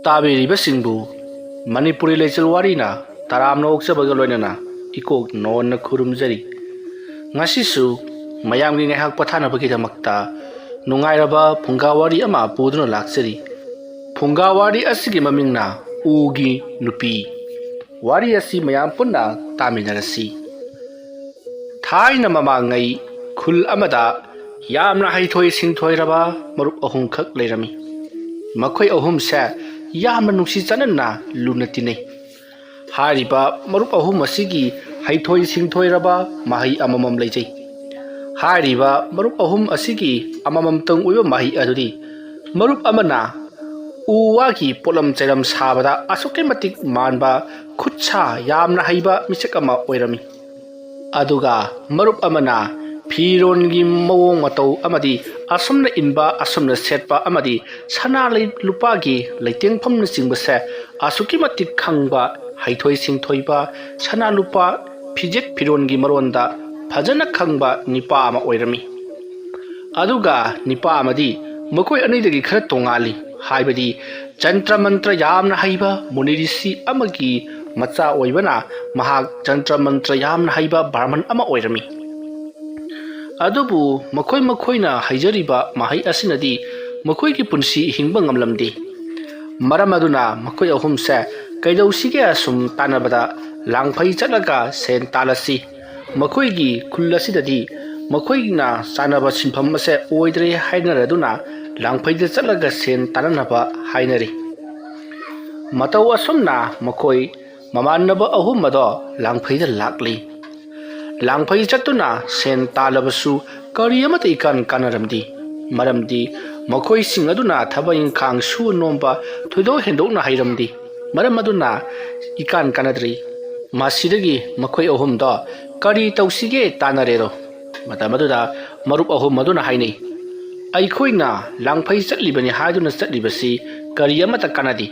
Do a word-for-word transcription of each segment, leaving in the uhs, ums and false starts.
ꯇꯥꯕꯤꯔꯤꯕꯁꯤꯡꯕꯨ ꯃꯅꯤꯄꯨꯔꯤ ꯂꯩꯆꯜ ꯋꯥꯔꯤꯅ ꯇꯔꯥꯝꯅ ꯑꯣꯛꯆꯕꯒ ꯂꯣꯏꯅꯅ ꯏꯀꯣꯛ ꯅꯣꯟꯅ ꯈꯨꯔꯨꯝꯖꯔꯤ꯫ ꯉꯁꯤꯁꯨ ꯃꯌꯥꯝꯒꯤ ꯉꯥꯏꯍꯥꯛ ꯄꯣꯊꯥꯅꯕꯒꯤꯗꯃꯛꯇ ꯅꯨꯡꯉꯥꯏꯔꯕ ꯐꯨꯡꯒꯥ ꯋꯥꯔꯤ ꯑꯃ ꯄꯨꯗꯨꯅ ꯂꯥꯛꯆꯔꯤ꯫ ꯐꯨꯡꯒꯥ ꯋꯥꯔꯤ ꯑꯁꯤꯒꯤ ꯃꯃꯤꯡꯅ ꯎꯒꯤ ꯅꯨꯄꯤ꯫ ꯋꯥꯔꯤ ꯑꯁꯤ ꯃꯌꯥꯝ ꯄꯨꯟꯅ ꯇꯥꯃꯤꯟꯅꯔꯁꯤ꯫ ꯊꯥꯏꯅ ꯃꯃꯥꯡꯉꯩ ꯈꯨꯜ ꯑꯃꯗ ꯌꯥꯝꯅ ꯍꯩꯊꯣꯏ ꯁꯤꯡꯊꯣꯏꯔꯕ ꯃꯔꯨꯞ ꯑꯍꯨꯝꯈꯛ ꯂꯩꯔꯝꯃꯤ꯫ ꯃꯈꯣꯏ ꯑꯍꯨꯝꯁꯦ ꯌꯥꯝꯅ ꯅꯨꯡꯁꯤ ꯆꯥꯟꯅꯅ ꯂꯨꯅ ꯇꯤꯟꯅꯩ꯫ ꯍꯥꯏꯔꯤꯕ ꯃꯔꯨꯞ ꯑꯍꯨꯝ ꯑꯁꯤꯒꯤ ꯍꯩꯊꯣꯏ ꯁꯤꯡꯊꯣꯏꯔꯕ ꯃꯍꯩ ꯑꯃꯃꯝ ꯂꯩꯖꯩ꯫ ꯍꯥꯏꯔꯤꯕ ꯃꯔꯨꯞ ꯑꯍꯨꯝ ꯑꯁꯤꯒꯤ ꯑꯃꯃꯝꯇꯪ ꯑꯣꯏꯕ ꯃꯍꯩ ꯑꯗꯨꯗꯤ ꯃꯔꯨꯞ ꯑꯃꯅ ꯎ ꯋꯥꯒꯤ ꯄꯣꯠꯂꯝ ꯆꯩꯔꯝ ꯁꯥꯕꯗ ꯑꯁꯨꯛꯀꯤ ꯃꯇꯤꯛ ꯃꯥꯟꯕ ꯈꯨꯠ ꯁꯥ ꯌꯥꯝꯅ ꯍꯩꯕ ꯃꯤꯁꯛ ꯑꯃ ꯑꯣꯏꯔꯝꯃꯤ꯫ ꯑꯗꯨꯒ ꯃꯔꯨꯞ ꯑꯃꯅ ꯐꯤꯔꯣꯟꯒꯤ ꯃꯑꯣꯡ ꯃꯇꯧ ꯑꯃꯗꯤ ꯑꯁꯨꯝꯅ ꯏꯟꯕ, ꯑꯁꯨꯝꯅ ꯁꯦꯠꯄ ꯑꯃꯗꯤ ꯁꯅꯥ ꯂꯩ-, ꯂꯨꯄꯥꯒꯤ ꯂꯩꯇꯦꯡꯐꯝꯅꯆꯤꯡꯕꯁꯦ ꯑꯁꯨꯛꯀꯤ ꯃꯇꯤꯛ ꯈꯪꯕ, ꯍꯩꯊꯣꯏ ꯁꯤꯡꯊꯣꯏꯕ, ꯁꯅꯥ ꯂꯨꯄꯥ, ꯐꯤꯖꯦꯠ ꯐꯤꯔꯣꯟꯒꯤ ꯃꯔꯣꯟꯗ ꯐꯖꯅ ꯈꯪꯕ ꯅꯤꯄꯥ ꯑꯃ ꯑꯣꯏꯔꯝꯃꯤ꯫ ꯑꯗꯨꯒ ꯅꯤꯄꯥ ꯑꯃꯗꯤ ꯃꯈꯣꯏ ꯑꯅꯤꯗꯒꯤ ꯈꯔ ꯇꯣꯉꯥꯜꯂꯤ, ꯍꯥꯏꯕꯗꯤ ꯖꯟꯇ꯭ꯔ ꯃꯟꯇ꯭ꯔ ꯌꯥꯝꯅ ꯍꯩꯕ ꯃꯨꯅꯤ ꯔꯤꯁꯤ ꯑꯃꯒꯤ ꯃꯆꯥ ꯑꯣꯏꯕꯅ ꯃꯍꯥꯛ ꯖꯟꯇ꯭ꯔ ꯃꯟꯇ꯭ꯔ ꯌꯥꯝꯅ ꯍꯩꯕ ꯕ꯭ꯔꯥꯍꯃꯟ ꯑꯃ ꯑꯣꯏꯔꯝꯃꯤ꯫ ꯑꯗꯨꯕꯨ ꯃꯈꯣꯏ ꯃꯈꯣꯏꯅ ꯍꯩꯖꯔꯤꯕ ꯃꯍꯩ ꯑꯁꯤꯅꯗꯤ ꯃꯈꯣꯏꯒꯤ ꯄꯨꯟꯁꯤ ꯍꯤꯡꯕ ꯉꯝꯂꯝꯗꯦ꯫ ꯃꯔꯝ ꯑꯗꯨꯅ ꯃꯈꯣꯏ ꯑꯍꯨꯝꯁꯦ ꯀꯩꯗꯧꯁꯤꯒꯦ ꯑꯁꯨꯝ ꯇꯥꯟꯅꯕꯗ ꯂꯥꯡꯐꯩ ꯆꯠꯂꯒ ꯁꯦꯟ ꯇꯥꯜꯂꯁꯤ, ꯃꯈꯣꯏꯒꯤ ꯈꯨꯜ ꯑꯁꯤꯗꯗꯤ ꯃꯈꯣꯏꯅ ꯆꯥꯅꯕ ꯁꯤꯟꯐꯝ ꯑꯁꯦ ꯑꯣꯏꯗ꯭ꯔꯦ ꯍꯥꯏꯅꯔꯗꯨꯅ ꯂꯥꯡꯐꯩꯗ ꯆꯠꯂꯒ ꯁꯦꯟ ꯇꯥꯟꯅꯅꯕ ꯍꯥꯏꯅꯔꯤ꯫ ꯃꯇꯧ ꯑꯁꯨꯝꯅ ꯃꯈꯣꯏ ꯃꯃꯥꯟꯅꯕ ꯑꯍꯨꯝ ꯑꯗꯣ ꯂꯥꯡꯐꯩꯗ ꯂꯥꯛꯂꯤ꯫ ꯂꯥꯡꯐꯩ ꯆꯠꯇꯨꯅ ꯁꯦꯟ ꯇꯥꯜꯂꯕꯁꯨ ꯀꯔꯤ ꯑꯃꯠꯇ ꯏꯀꯥꯟ ꯀꯥꯟꯅꯔꯝꯗꯦ꯫ ꯃꯔꯝꯗꯤ ꯃꯈꯣꯏꯁꯤꯡ ꯑꯗꯨꯅ ꯊꯕꯛ ꯏꯪꯈꯥꯡ ꯁꯨ ꯅꯣꯝꯕ ꯊꯣꯏꯗꯣꯛ ꯍꯦꯟꯗꯣꯛꯅ ꯍꯩꯔꯝꯗꯦ꯫ ꯃꯔꯝ ꯑꯗꯨꯅ ꯏꯀꯥꯟ ꯀꯥꯟꯅꯗ꯭ꯔꯤ꯫ ꯃꯁꯤꯗꯒꯤ ꯃꯈꯣꯏ ꯑꯍꯨꯝꯗꯣ ꯀꯔꯤ ꯇꯧꯁꯤꯒꯦ ꯇꯥꯟꯅꯔꯦꯔꯣ꯫ ꯃꯇꯝ ꯑꯗꯨꯗ ꯃꯔꯨꯞ ꯑꯍꯨꯝ ꯑꯗꯨꯅ ꯍꯥꯏꯅꯩ, "ꯑꯩꯈꯣꯏꯅ ꯂꯥꯡꯐꯩ ꯆꯠꯂꯤꯕꯅꯤ ꯍꯥꯏꯗꯨꯅ ꯆꯠꯂꯤꯕꯁꯤ ꯀꯔꯤ ꯑꯃꯠꯇ ꯀꯥꯟꯅꯗꯦ꯫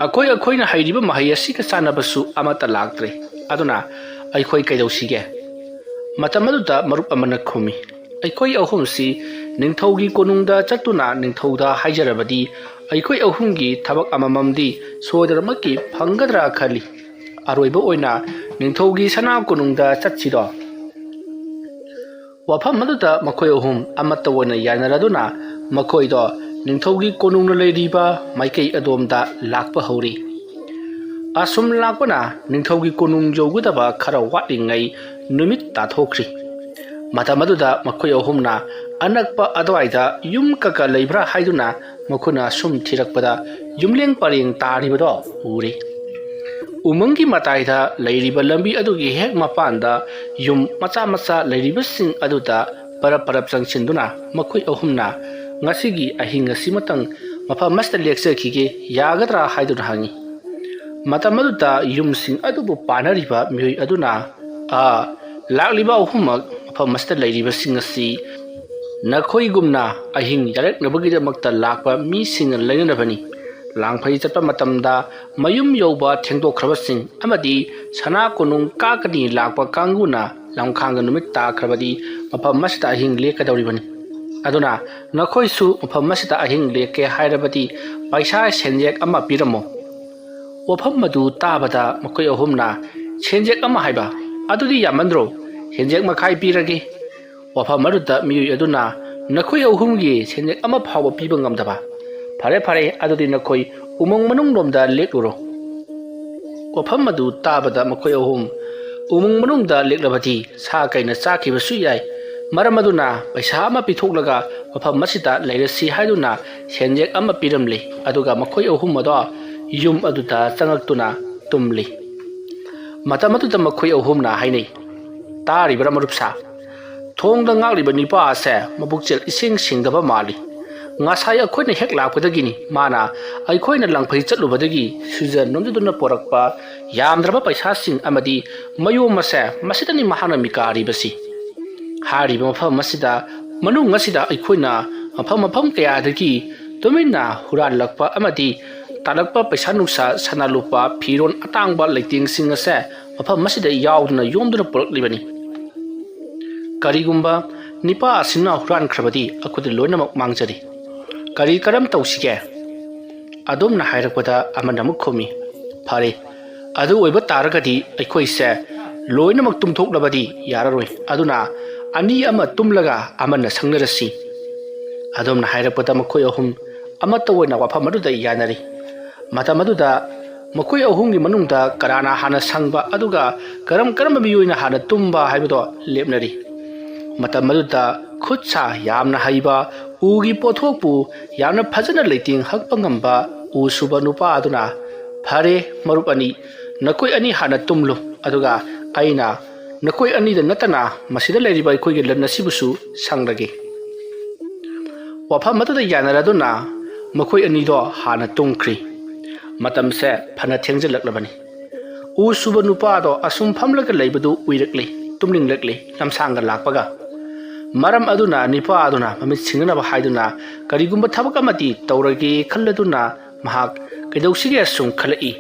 ꯑꯩꯈꯣꯏ ꯑꯩꯈꯣꯏꯅ ꯍꯩꯔꯤꯕ ꯃꯍꯩ ꯑꯁꯤꯒ ꯆꯥꯟꯅꯕꯁꯨ ꯑꯃꯠꯇ ꯂꯥꯛꯇ꯭ꯔꯦ꯫ ꯑꯗꯨꯅ ꯑꯩꯈꯣꯏ ꯀꯩꯗꯧꯁꯤꯒꯦ?" ꯃꯇꯝ ꯑꯗꯨꯗ ꯃꯔꯨꯞ ꯑꯃꯅ ꯈꯨꯝꯃꯤ, "ꯑꯩꯈꯣꯏ ꯑꯍꯨꯝꯁꯤ ꯅꯤꯡꯊꯧꯒꯤ ꯀꯣꯅꯨꯡꯗ ꯆꯠꯇꯨꯅ ꯅꯤꯡꯊꯧꯗ ꯍꯥꯏꯖꯔꯕꯗꯤ ꯑꯩꯈꯣꯏ ꯑꯍꯨꯝꯒꯤ ꯊꯕꯛ ꯑꯃꯃꯝꯗꯤ ꯁꯣꯏꯗꯅꯃꯛꯀꯤ ꯐꯪꯒꯗ꯭ꯔꯥ ꯈꯜꯂꯤ꯫ ꯑꯔꯣꯏꯕ ꯑꯣꯏꯅ ꯅꯤꯡꯊꯧꯒꯤ ꯁꯅꯥ ꯀꯣꯅꯨꯡꯗ ꯆꯠꯁꯤꯗꯣ꯫ ꯋꯥꯐꯝ ꯑꯗꯨꯗ ꯃꯈꯣꯏ ꯑꯍꯨꯝ ꯑꯃꯠꯇ ꯑꯣꯏꯅ ꯌꯥꯅꯔꯗꯨꯅ ꯃꯈꯣꯏꯗꯣ ꯅꯤꯡꯊꯧꯒꯤ ꯀꯣꯅꯨꯡꯅ ꯂꯩꯔꯤꯕ ꯃꯥꯏꯀꯩ ꯑꯗꯣꯝꯗ ꯂꯥꯛꯄ ꯍꯧꯔꯤ꯫ ꯑꯁꯨꯝ ꯂꯥꯛꯄꯅ ꯅꯤꯡꯊꯧꯒꯤ ꯀꯣꯅꯨꯡ ꯌꯧꯒꯗꯕ ꯈꯔ ꯋꯥꯠꯂꯤꯉꯩ ꯅꯨꯃꯤꯠ ꯇꯥꯊꯣꯛꯈ꯭ꯔꯤ꯫ ꯃꯇꯝ ꯑꯗꯨꯗ ꯃꯈꯣꯏ ꯑꯍꯨꯝꯅ ꯑꯅꯛꯄ ꯑꯗꯨꯋꯥꯏꯗ ꯌꯨꯝ ꯀꯀ ꯂꯩꯕ꯭ꯔꯥ ꯍꯥꯏꯗꯨꯅ ꯃꯈꯣꯏꯅ ꯁꯨꯝ ꯊꯤꯔꯛꯄꯗ ꯌꯨꯝꯂꯦꯡ ꯄꯔꯦꯡ ꯇꯥꯔꯤꯕꯗꯣ ꯎꯔꯦ꯫ ꯎꯃꯪꯒꯤ ꯃꯇꯥꯏꯗ ꯂꯩꯔꯤꯕ ꯂꯝꯕꯤ ꯑꯗꯨꯒꯤ ꯍꯦꯛ ꯃꯄꯥꯟꯗ ꯌꯨꯝ ꯃꯆꯥ ꯃꯆꯥ ꯂꯩꯔꯤꯕꯁꯤꯡ ꯑꯗꯨꯗ ꯄꯔꯞ ꯄꯔꯞ ꯆꯪꯁꯤꯟꯗꯨꯅ ꯃꯈꯣꯏ ꯑꯍꯨꯝꯅ ꯉꯁꯤꯒꯤ ꯑꯍꯤꯡ ꯑꯁꯤꯃꯇꯪ ꯃꯐꯝ ꯑꯁꯤꯗ ꯂꯦꯛꯆꯈꯤꯒꯦ, ꯌꯥꯒꯗ꯭ꯔꯥ ꯍꯥꯏꯗꯨꯅ ꯍꯪꯉꯤ꯫ ꯃꯇꯝ ꯑꯗꯨꯗ ꯌꯨꯝꯁꯤꯡ ꯑꯗꯨꯕꯨ ꯄꯥꯟꯅꯔꯤꯕ ꯃꯤꯑꯣꯏ ꯑꯗꯨꯅ, "ꯑꯥ, ꯂꯥꯛꯂꯤꯕ ꯑꯍꯨꯝꯃꯛ ꯃꯐꯝ ꯑꯁꯤꯗ ꯂꯩꯔꯤꯕꯁꯤꯡ ꯑꯁꯤ ꯅꯈꯣꯏꯒꯨꯝꯅ ꯑꯍꯤꯡ ꯌꯥꯔꯛꯅꯕꯒꯤꯗꯃꯛꯇ ꯂꯥꯛꯄ ꯃꯤꯁꯤꯡꯅ ꯂꯩꯅꯅꯕꯅꯤ꯫ ꯂꯥꯡꯐꯩ ꯆꯠꯄ ꯃꯇꯝꯗ ꯃꯌꯨꯝ ꯌꯧꯕ ꯊꯦꯡꯗꯣꯛꯈ꯭ꯔꯕꯁꯤꯡ ꯑꯃꯗꯤ ꯁꯅꯥ ꯀꯣꯅꯨꯡ ꯀꯥꯀꯅꯤ ꯂꯥꯛꯄ ꯀꯥꯡꯕꯨꯅ ꯂꯝꯈꯥꯡꯗ ꯅꯨꯃꯤꯠ ꯇꯥꯈ꯭ꯔꯕꯗꯤ ꯃꯐꯝ ꯑꯁꯤꯗ ꯑꯍꯤꯡ ꯂꯦꯛꯀꯗꯧꯔꯤꯕꯅꯤ꯫ ꯑꯗꯨꯅ ꯅꯈꯣꯏꯁꯨ ꯃꯐꯝ ꯑꯁꯤꯗ ꯑꯍꯤꯡ ꯂꯦꯛꯀꯦ ꯍꯥꯏꯔꯕꯗꯤ ꯄꯩꯁꯥ ꯁꯦꯟꯌꯦꯛ ꯑꯃ ꯄꯤꯔꯝꯃꯨ꯫" ꯋꯥꯐꯝ ꯑꯗꯨ ꯇꯥꯕꯗ ꯃꯈꯣꯏ ꯑꯍꯨꯝꯅ, "ꯁꯦꯟꯌꯦꯛ ꯑꯃ ꯍꯥꯏꯕ? ꯑꯗꯨꯗꯤ ꯌꯥꯝꯃꯟꯗ꯭ꯔꯣ? ꯁꯦꯟꯌꯦꯛ ꯃꯈꯥꯏ ꯄꯤꯔꯒꯦ꯫" ꯋꯥꯐꯝ ꯑꯗꯨꯗ ꯃꯤꯑꯣꯏ ꯑꯗꯨꯅ, "ꯅꯈꯣꯏ ꯑꯍꯨꯝꯒꯤ ꯁꯦꯟꯌꯦꯛ ꯑꯃ ꯐꯥꯎꯕ ꯄꯤꯕ ꯉꯝꯗꯕ? ꯐꯔꯦ, ꯐꯔꯦ, ꯑꯗꯨꯗꯤ ꯅꯈꯣꯏ ꯎꯃꯪ ꯃꯅꯨꯡꯂꯣꯝꯗ ꯂꯦꯛꯂꯨꯔꯣ꯫" ꯋꯥꯐꯝ ꯑꯗꯨ ꯇꯥꯕꯗ ꯃꯈꯣꯏ ꯑꯍꯨꯝ ꯎꯃꯪ ꯃꯅꯨꯡꯗ ꯂꯦꯛꯂꯕꯗꯤ ꯁꯥ ꯀꯩꯅ ꯆꯥꯈꯤꯕꯁꯨ ꯌꯥꯏ꯫ ꯃꯔꯝ ꯑꯗꯨꯅ ꯄꯩꯁꯥ ꯑꯃ ꯄꯤꯊꯣꯛꯂꯒ ꯃꯐꯝ ꯑꯁꯤꯗ ꯂꯩꯔꯁꯤ ꯍꯥꯏꯗꯨꯅ ꯁꯦꯟꯌꯦꯛ ꯑꯃ ꯄꯤꯔꯝꯂꯤ꯫ ꯑꯗꯨꯒ ꯃꯈꯣꯏ ꯑꯍꯨꯝ ꯑꯗꯣ ꯌꯨꯝ ꯑꯗꯨꯗ ꯆꯪꯉꯛꯇꯨꯅ ꯇꯨꯝꯂꯤ꯫ ꯃꯇꯝ ꯑꯗꯨꯗ ꯃꯈꯣꯏ ꯑꯍꯨꯝꯅ ꯍꯥꯏꯅꯩ, "ꯇꯥꯔꯤꯕ꯭ꯔꯥ ꯃꯔꯨꯞꯁꯥ? ꯊꯣꯡꯗ ꯉꯥꯛꯂꯤꯕ ꯅꯤꯄꯥ ꯑꯁꯦ ꯃꯕꯨꯛꯆꯦꯜ ꯏꯁꯦꯡ ꯁꯦꯡꯗꯕ ꯃꯥꯜꯂꯤ꯫ ꯉꯁꯥꯏ ꯑꯩꯈꯣꯏꯅ ꯍꯦꯛ ꯂꯥꯛꯄꯗꯒꯤꯅꯤ ꯃꯥꯅ ꯑꯩꯈꯣꯏꯅ ꯂꯪꯐꯩ ꯆꯠꯂꯨꯕꯗꯒꯤ ꯁꯤꯖ ꯅꯣꯝꯖꯗꯨꯅ ꯄꯣꯔꯛꯄ ꯌꯥꯝꯗ꯭ꯔꯕ ꯄꯩꯁꯥꯁꯤꯡ ꯑꯃꯗꯤ ꯃꯌꯣꯝ ꯑꯁꯦ ꯃꯁꯤꯗꯅꯤ ꯃꯍꯥꯛꯅ ꯃꯤꯀꯥꯔꯤꯕꯁꯤ꯫ ꯍꯥꯏꯔꯤꯕ ꯃꯐꯝ ꯑꯁꯤꯗ, ꯃꯅꯨꯡ ꯑꯁꯤꯗ ꯑꯩꯈꯣꯏꯅ ꯃꯐꯝ ꯃꯐꯝ ꯀꯌꯥꯗꯒꯤ ꯇꯨꯃꯤꯟꯅ ꯍꯨꯔꯥꯜꯂꯛꯄ ꯑꯃꯗꯤ ꯇꯥꯜꯂꯛꯄ ꯄꯩꯁꯥ ꯅꯨꯡꯁꯥ, ꯁꯅꯥ ꯂꯨꯄꯥ, ꯐꯤꯔꯣꯜ ꯑꯇꯥꯡꯕ, ꯂꯩꯇꯦꯡꯁꯤꯡ ꯑꯁꯦ ꯃꯐꯝ ꯑꯁꯤꯗ ꯌꯥꯎꯗꯨꯅ ꯌꯣꯝꯗꯨꯅ ꯄꯨꯔꯛꯂꯤꯕꯅꯤ꯫ ꯀꯔꯤꯒꯨꯝꯕ ꯅꯤꯄꯥ ꯑꯁꯤꯅ ꯍꯨꯔꯥꯟꯈ꯭ꯔꯕꯗꯤ ꯑꯩꯈꯣꯏꯗ ꯂꯣꯏꯅꯃꯛ ꯃꯥꯡꯖꯔꯦ꯫ ꯀꯔꯤ ꯀꯔꯝ ꯇꯧꯁꯤꯒꯦ?" ꯑꯗꯣꯝꯅ ꯍꯥꯏꯔꯛꯄꯗ ꯑꯃꯅ ꯑꯃꯨꯛ ꯈꯨꯝꯃꯤ, "ꯐꯔꯦ, ꯑꯗꯨ ꯑꯣꯏꯕ ꯇꯥꯔꯒꯗꯤ ꯑꯩꯈꯣꯏꯁꯦ ꯂꯣꯏꯅꯃꯛ ꯇꯨꯝꯊꯣꯛꯂꯕꯗꯤ ꯌꯥꯔꯔꯣꯏ, ꯑꯗꯨꯅ ꯑꯅꯤ ꯑꯃ ꯇꯨꯝꯂꯒ ꯑꯃꯅ ꯁꯪꯅꯔꯁꯤ"꯫ ꯑꯗꯣꯝꯅ ꯍꯥꯏꯔꯛꯄꯗ ꯃꯈꯣꯏ ꯑꯍꯨꯝ ꯑꯃꯠꯇ ꯑꯣꯏꯅ ꯋꯥꯐꯝ ꯑꯗꯨꯗ ꯌꯥꯅꯔꯤ꯫ ꯃꯇꯝ ꯑꯗꯨꯗ ꯃꯈꯣꯏ ꯑꯍꯨꯝꯒꯤ ꯃꯅꯨꯡꯗ ꯀꯅꯥꯅ ꯍꯥꯟꯅ ꯁꯪꯕ ꯑꯗꯨꯒ ꯀꯔꯝ ꯀꯔꯝꯕ ꯃꯤꯑꯣꯏꯅ ꯍꯥꯟꯅ ꯇꯨꯝꯕ ꯍꯥꯏꯕꯗꯣ ꯂꯦꯞꯅꯔꯤ꯫ ꯃꯇꯝ ꯑꯗꯨꯗ ꯈꯨꯠ ꯁꯥ ꯌꯥꯝꯅ ꯍꯩꯕ, ꯎꯒꯤ ꯄꯣꯠꯊꯣꯛꯄꯨ ꯌꯥꯝꯅ ꯐꯖꯅ ꯂꯩꯇꯦꯡ ꯍꯛꯄ ꯉꯝꯕ ꯎ ꯁꯨꯕ ꯅꯨꯄꯥ ꯑꯗꯨꯅ, "ꯐꯔꯦ, ꯃꯔꯨꯞ ꯑꯅꯤ, ꯅꯈꯣꯏ ꯑꯅꯤ ꯍꯥꯟꯅ ꯇꯨꯝꯂꯨ, ꯑꯗꯨꯒ ꯑꯩꯅ ꯅꯈꯣꯏ ꯑꯅꯤꯗ ꯅꯠꯇꯅ ꯃꯁꯤꯗ ꯂꯩꯔꯤꯕ ꯑꯩꯈꯣꯏꯒꯤ ꯂꯟ ꯑꯁꯤꯕꯨꯁꯨ ꯁꯪꯂꯒꯦ"꯫ ꯋꯥꯐꯝ ꯑꯗꯨꯗ ꯌꯥꯅꯔꯗꯨꯅ ꯃꯈꯣꯏ ꯑꯅꯤꯗꯣ ꯍꯥꯟꯅ ꯇꯨꯝꯈ꯭ꯔꯤ꯫ ꯃꯇꯝꯁꯦ ꯐꯅ ꯊꯦꯡꯖꯤꯜꯂꯛꯂꯕꯅꯤ꯫ ꯎ ꯁꯨꯕ ꯅꯨꯄꯥꯗꯣ ꯑꯁꯨꯝ ꯐꯝꯂꯒ ꯂꯩꯕꯗꯨ ꯎꯏꯔꯛꯂꯤ, ꯇꯨꯝꯅꯤꯡꯂꯛꯂꯤ, ꯂꯝꯁꯥꯡꯒ ꯂꯥꯛꯄꯒ꯫ ꯃꯔꯝ ꯑꯗꯨꯅ ꯅꯨꯄꯥ ꯑꯗꯨꯅ ꯃꯃꯤꯠ ꯁꯤꯡꯅꯅꯕ ꯍꯥꯏꯗꯨꯅ ꯀꯔꯤꯒꯨꯝꯕ ꯊꯕꯛ ꯑꯃꯗꯤ ꯇꯧꯔꯒꯦ ꯈꯜꯂꯗꯨꯅ ꯃꯍꯥꯛ ꯀꯩꯗꯧꯁꯤꯒꯦ ꯁꯨꯝ ꯈꯜꯂꯛꯏ꯫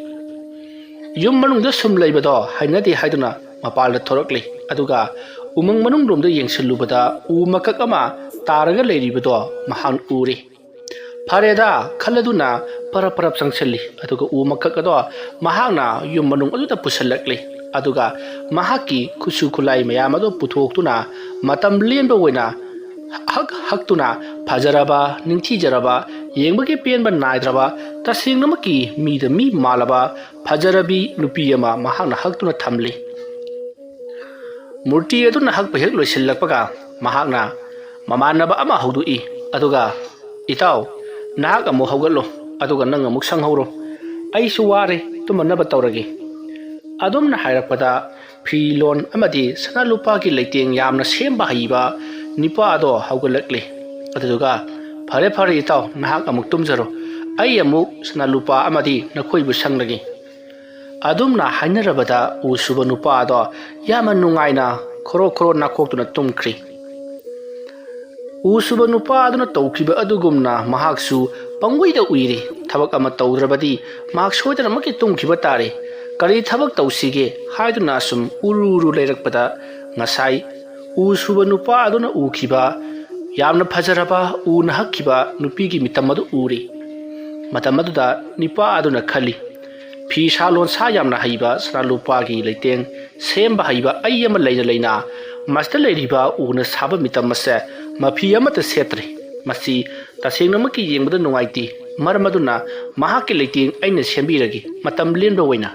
ꯌꯨꯝ ꯃꯅꯨꯡꯗ ꯁꯨꯝ ꯂꯩꯕꯗꯣ ꯍꯩꯅꯗꯦ ꯍꯥꯏꯗꯨꯅ ꯃꯄꯥꯟꯗ ꯊꯣꯔꯛꯂꯤ, ꯑꯗꯨꯒ ꯎꯃꯪ ꯃꯅꯨꯡꯂꯣꯝꯗ ꯌꯦꯡꯁꯤꯜꯂꯨꯕꯗ ꯎ ꯃꯀꯛ ꯑꯃ ꯇꯥꯔꯒ ꯂꯩꯔꯤꯕꯗꯣ ꯃꯍꯥꯛ ꯎꯔꯦ꯫ ꯐꯔꯦꯗ ꯈꯜꯂꯗꯨꯅ ꯄꯔꯞ ꯄꯔꯞ ꯆꯪꯁꯤꯜꯂꯤ, ꯑꯗꯨꯒ ꯎ ꯃꯀꯛ ꯑꯗꯣ ꯃꯍꯥꯛꯅ ꯌꯨꯝ ꯃꯅꯨꯡ ꯑꯗꯨꯗ ꯄꯨꯁꯤꯜꯂꯛꯂꯤ, ꯑꯗꯨꯒ ꯃꯍꯥꯛꯀꯤ ꯈꯨꯠꯁꯨ ꯈꯨꯠꯂꯥꯏ ꯃꯌꯥꯝ ꯑꯗꯨ ꯄꯨꯊꯣꯛꯇꯨꯅ ꯃꯇꯝ ꯂꯦꯟꯕ ꯑꯣꯏꯅ ꯍꯛ ꯍꯛꯇꯨꯅ ꯐꯖꯔꯕ, ꯅꯤꯡꯊꯤꯖꯔꯕ, ꯌꯦꯡꯕꯒꯤ ꯄꯦꯟꯕ ꯅꯥꯏꯗ꯭ꯔꯕ, ꯇꯁꯦꯡꯅꯃꯛꯀꯤ ꯃꯤꯗ ꯃꯤ ꯃꯥꯜꯂꯕ ꯐꯖꯔꯕꯤ ꯅꯨꯄꯤ ꯑꯃ ꯃꯍꯥꯛꯅ ꯍꯛꯇꯨꯅ ꯊꯝꯂꯤ꯫ ꯃꯨꯔꯇꯤ ꯑꯗꯨꯅ ꯍꯛꯄ ꯍꯦꯛ ꯂꯣꯏꯁꯤꯜꯂꯛꯄꯒ ꯃꯍꯥꯛꯅ ꯃꯃꯥꯟꯅꯕ ꯑꯃ ꯍꯧꯗꯣꯛꯏ, ꯑꯗꯨꯒ, "ꯏꯇꯥꯎ, ꯅꯍꯥꯛ ꯑꯃꯨꯛ ꯍꯧꯒꯠꯂꯣ, ꯑꯗꯨꯒ ꯅꯪ ꯑꯃꯨꯛ ꯁꯪꯍꯧꯔꯣ꯫ ꯑꯩꯁꯨ ꯋꯥꯔꯦ, ꯇꯨꯝꯃꯅꯕ ꯇꯧꯔꯒꯦ"꯫ ꯑꯗꯣꯝꯅ ꯍꯥꯏꯔꯛꯄꯗ ꯐꯤꯔꯣꯜ ꯑꯃꯗꯤ ꯁꯅꯥ ꯂꯨꯄꯥꯒꯤ ꯂꯩꯇꯦꯡ ꯌꯥꯝꯅ ꯁꯦꯝꯕ ꯍꯩꯕ ꯅꯨꯄꯥ ꯑꯗꯣ ꯍꯧꯒꯠꯂꯛꯂꯤ꯫ ꯑꯗꯨꯗꯨꯒ, "ꯐꯔꯦ, ꯐꯔꯦ, ꯏꯇꯥꯎ, ꯅꯍꯥꯛ ꯑꯃꯨꯛ ꯇꯨꯝꯖꯔꯣ꯫ ꯑꯩ ꯑꯃꯨꯛ ꯁꯅꯥ ꯂꯨꯄꯥ ꯑꯃꯗꯤ ꯅꯈꯣꯏꯕꯨ ꯁꯪꯂꯒꯦ"꯫ ꯑꯗꯨꯝꯅ ꯍꯥꯏꯅꯔꯕꯗ ꯎ ꯁꯨꯕ ꯅꯨꯄꯥ ꯑꯗꯣ ꯌꯥꯝꯅ ꯅꯨꯡꯉꯥꯏꯅ ꯈꯣꯔꯣ ꯈꯣꯔꯣ ꯅꯥꯀꯣꯛꯇꯨꯅ ꯇꯨꯝꯈ꯭ꯔꯤ꯫ ꯎ ꯁꯨꯕ ꯅꯨꯄꯥ ꯑꯗꯨꯅ ꯇꯧꯈꯤꯕ ꯑꯗꯨꯒꯨꯝꯅ ꯃꯍꯥꯛꯁꯨ ꯄꯪꯎꯏꯗ ꯎꯏꯔꯤ꯫ ꯊꯕꯛ ꯑꯃ ꯇꯧꯗ꯭ꯔꯕꯗꯤ ꯃꯍꯥꯛ ꯁꯣꯏꯗꯅꯃꯛꯀꯤ ꯇꯨꯝꯈꯤꯕ ꯇꯥꯔꯦ꯫ ꯀꯔꯤ ꯊꯕꯛ ꯇꯧꯁꯤꯒꯦ ꯍꯥꯏꯗꯨꯅ ꯑꯁꯨꯝ ꯎꯔꯨ ꯎꯔꯨ ꯂꯩꯔꯛꯄꯗ ꯉꯁꯥꯏ ꯎ ꯁꯨꯕ ꯅꯨꯄꯥ ꯑꯗꯨꯅ ꯎꯈꯤꯕ ꯌꯥꯝꯅ ꯐꯖꯔꯕ ꯎꯅ ꯍꯛꯈꯤꯕ ꯅꯨꯄꯤꯒꯤ ꯃꯤꯇꯝ ꯑꯗꯨ ꯎꯔꯤ꯫ ꯃꯇꯝ ꯑꯗꯨꯗ ꯅꯤꯄꯥ ꯑꯗꯨꯅ ꯈꯜꯂꯤ, "ꯐꯤꯁꯥ ꯂꯣꯟꯁꯥ ꯌꯥꯝꯅ ꯍꯩꯕ ꯁꯅꯥ ꯂꯨꯄꯥꯒꯤ ꯂꯩꯇꯦꯡ ꯁꯦꯝꯕ ꯍꯩꯕ ꯑꯩ ꯑꯃ ꯂꯩꯅ ꯂꯩꯅ ꯃꯁꯤꯗ ꯂꯩꯔꯤꯕ ꯎꯅ ꯁꯥꯕ ꯃꯤꯇꯝ ꯑꯁꯦ ꯃꯐꯤ ꯑꯃꯠꯇ ꯁꯦꯠꯇ꯭ꯔꯤ꯫ ꯃꯁꯤ ꯇꯁꯦꯡꯅꯃꯛꯀꯤ ꯌꯦꯡꯕꯗ ꯅꯨꯡꯉꯥꯏꯇꯦ꯫ ꯃꯔꯝ ꯑꯗꯨꯅ ꯃꯍꯥꯛꯀꯤ ꯂꯩꯇꯦꯡ ꯑꯩꯅ ꯁꯦꯝꯕꯤꯔꯒꯦ, ꯃꯇꯝ ꯂꯦꯟꯕ ꯑꯣꯏꯅ"꯫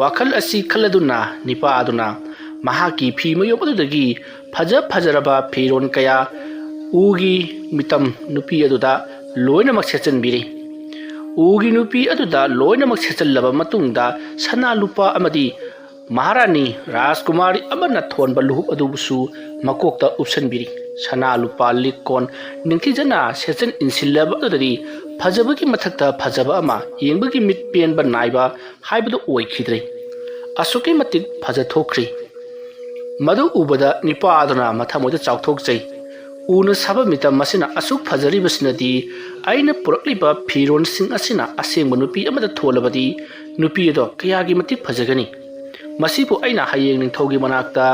ꯋꯥꯈꯜ ꯑꯁꯤ ꯈꯜꯂꯗꯨꯅ ꯅꯤꯄꯥ ꯑꯗꯨꯅ ꯃꯍꯥꯛꯀꯤ ꯐꯤ ꯃꯌꯣꯝ ꯑꯗꯨꯗꯒꯤ ꯐꯖ ꯐꯖꯔꯕ ꯐꯤꯔꯣꯜ ꯀꯌꯥ ꯎꯒꯤ ꯃꯤꯇꯝ ꯅꯨꯄꯤ ꯑꯗꯨꯗ ꯂꯣꯏꯅꯃꯛ ꯁꯦꯠꯆꯟꯕꯤꯔꯤ꯫ ꯎꯒꯤ ꯅꯨꯄꯤ ꯑꯗꯨꯗ ꯂꯣꯏꯅꯃꯛ ꯁꯦꯠꯆꯜꯂꯕ ꯃꯇꯨꯡꯗ ꯁꯅꯥ ꯂꯨꯄꯥ ꯑꯃꯗꯤ ꯃꯍꯥꯔꯥꯅꯤ ꯔꯥꯖꯀꯨꯃꯥꯔꯤ ꯑꯃꯅ ꯊꯣꯟꯕ ꯂꯨꯍꯨꯞ ꯑꯗꯨꯕꯨꯁꯨ ꯃꯀꯣꯛꯇ ꯎꯞꯁꯟꯕꯤꯔꯤ꯫ ꯁꯅꯥ ꯂꯨꯄꯥ ꯂꯤꯛ ꯀꯣꯟ ꯅꯤꯡꯊꯤꯖꯅ ꯁꯦꯠꯆꯟ ꯏꯟꯁꯤꯜꯂꯕ ꯑꯗꯨꯗꯗꯤ ꯐꯖꯕꯒꯤ ꯃꯊꯛꯇ ꯐꯖꯕ ꯑꯃ, ꯌꯦꯡꯕꯒꯤ ꯃꯤꯠ ꯄꯦꯟꯕ ꯅꯥꯏꯕ ꯍꯥꯏꯕꯗꯨ ꯑꯣꯏꯈꯤꯗ꯭ꯔꯦ꯫ ꯑꯁꯨꯛꯀꯤ ꯃꯇꯤꯛ ꯐꯖꯊꯣꯛꯈ꯭ꯔꯤ꯫ ꯃꯗꯨ ꯎꯕꯗ ꯅꯤꯄꯥ ꯑꯗꯨꯅ ꯃꯊꯃꯣꯏꯗ ꯆꯥꯎꯊꯣꯛꯆꯩ꯫ "ꯎꯅ ꯁꯥꯕ ꯃꯤꯇꯝ ꯑꯁꯤꯅ ꯑꯁꯨꯛ ꯐꯖꯔꯤꯕꯁꯤꯅꯗꯤ ꯑꯩꯅ ꯄꯨꯔꯛꯂꯤꯕ ꯐꯤꯔꯣꯜꯁꯤꯡ ꯑꯁꯤꯅ ꯑꯁꯦꯡꯕ ꯅꯨꯄꯤ ꯑꯃꯗ ꯊꯣꯜꯂꯕꯗꯤ ꯅꯨꯄꯤ ꯑꯗꯣ ꯀꯌꯥꯒꯤ ꯃꯇꯤꯛ ꯐꯖꯒꯅꯤ꯫ ꯃꯁꯤꯕꯨ ꯑꯩꯅ ꯍꯌꯦꯡ ꯅꯤꯡꯊꯧꯒꯤ ꯃꯅꯥꯛꯇ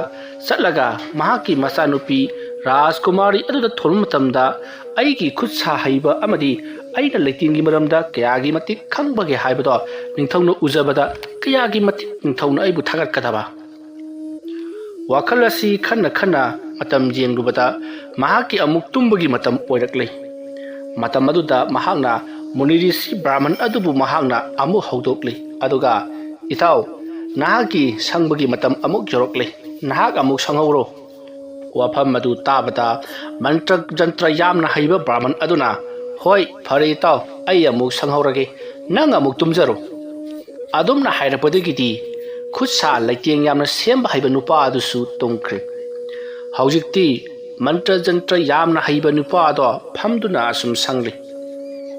ꯆꯠꯂꯒ ꯃꯍꯥꯛꯀꯤ ꯃꯆꯥꯅꯨꯄꯤ ꯔꯥꯖꯀꯨꯃꯥꯔꯤ ꯑꯗꯨꯗ ꯊꯣꯟꯕ ꯃꯇꯝꯗ ꯑꯩꯒꯤ ꯈꯨꯠ ꯁꯥ ꯍꯩꯕ ꯑꯃꯗꯤ ꯑꯩꯅ ꯂꯩꯇꯦꯡꯒꯤ ꯃꯔꯝꯗ ꯀꯌꯥꯒꯤ ꯃꯇꯤꯛ ꯈꯪꯕꯒꯦ ꯍꯥꯏꯕꯗꯣ ꯅꯤꯡꯊꯧꯅ ꯎꯖꯕꯗ ꯀꯌꯥꯒꯤ ꯃꯇꯤꯛ ꯅꯤꯡꯊꯧꯅ ꯑꯩꯕꯨ ꯊꯥꯒꯠꯀꯗꯕ"꯫ ꯋꯥꯈꯜ ꯑꯁꯤ ꯈꯟꯅ ꯈꯟꯅ ꯃꯇꯝ ꯌꯦꯡꯂꯨꯕꯗ ꯃꯍꯥꯛꯀꯤ ꯑꯃꯨꯛ ꯇꯨꯝꯕꯒꯤ ꯃꯇꯝ ꯑꯣꯏꯔꯛꯂꯦ꯫ ꯃꯇꯝ ꯑꯗꯨꯗ ꯃꯍꯥꯛꯅ ꯃꯨꯅꯤꯔꯤꯁꯤ ꯕ꯭ꯔꯥꯍꯃꯟ ꯑꯗꯨꯕꯨ ꯃꯍꯥꯛꯅ ꯑꯃꯨꯛ ꯍꯧꯗꯣꯛꯂꯤ꯫ ꯑꯗꯨꯒ, "ꯏꯇꯥꯎ, ꯅꯍꯥꯛꯀꯤ ꯁꯪꯕꯒꯤ ꯃꯇꯝ ꯑꯃꯨꯛ ꯌꯧꯔꯛꯂꯦ꯫ ꯅꯍꯥꯛ ꯑꯃꯨꯛ ꯁꯪꯍꯧꯔꯣ"꯫ ꯋꯥꯐꯝ ꯑꯗꯨ ꯇꯥꯕꯗ ꯃꯟꯇ꯭ꯔ ꯖꯟꯇ꯭ꯔ ꯌꯥꯝꯅ ꯍꯩꯕ ꯕ꯭ꯔꯥꯍꯃꯟ ꯑꯗꯨꯅ, "ꯍꯣꯏ, ꯐꯔꯦ ꯏꯇꯥꯎ, ꯑꯩ ꯑꯃꯨꯛ ꯁꯪꯍꯧꯔꯒꯦ꯫ ꯅꯪ ꯑꯃꯨꯛ ꯇꯨꯝꯖꯔꯣ"꯫ ꯑꯗꯨꯝꯅ ꯍꯥꯏꯔꯛꯄꯗꯒꯤꯗꯤ ꯈꯨꯠ ꯁꯥ ꯂꯩꯇꯦꯡ ꯌꯥꯝꯅ ꯁꯦꯝꯕ ꯍꯩꯕ ꯅꯨꯄꯥ ꯑꯗꯨꯁꯨ ꯇꯨꯝꯈ꯭ꯔꯦ꯫ ꯍꯧꯖꯤꯛꯇꯤ ꯃꯟꯇ꯭ꯔ ꯖꯟꯇ꯭ꯔ ꯌꯥꯝꯅ ꯍꯩꯕ ꯅꯨꯄꯥ ꯑꯗꯣ ꯐꯝꯗꯨꯅ ꯑꯁꯨꯝ ꯁꯪꯂꯤ꯫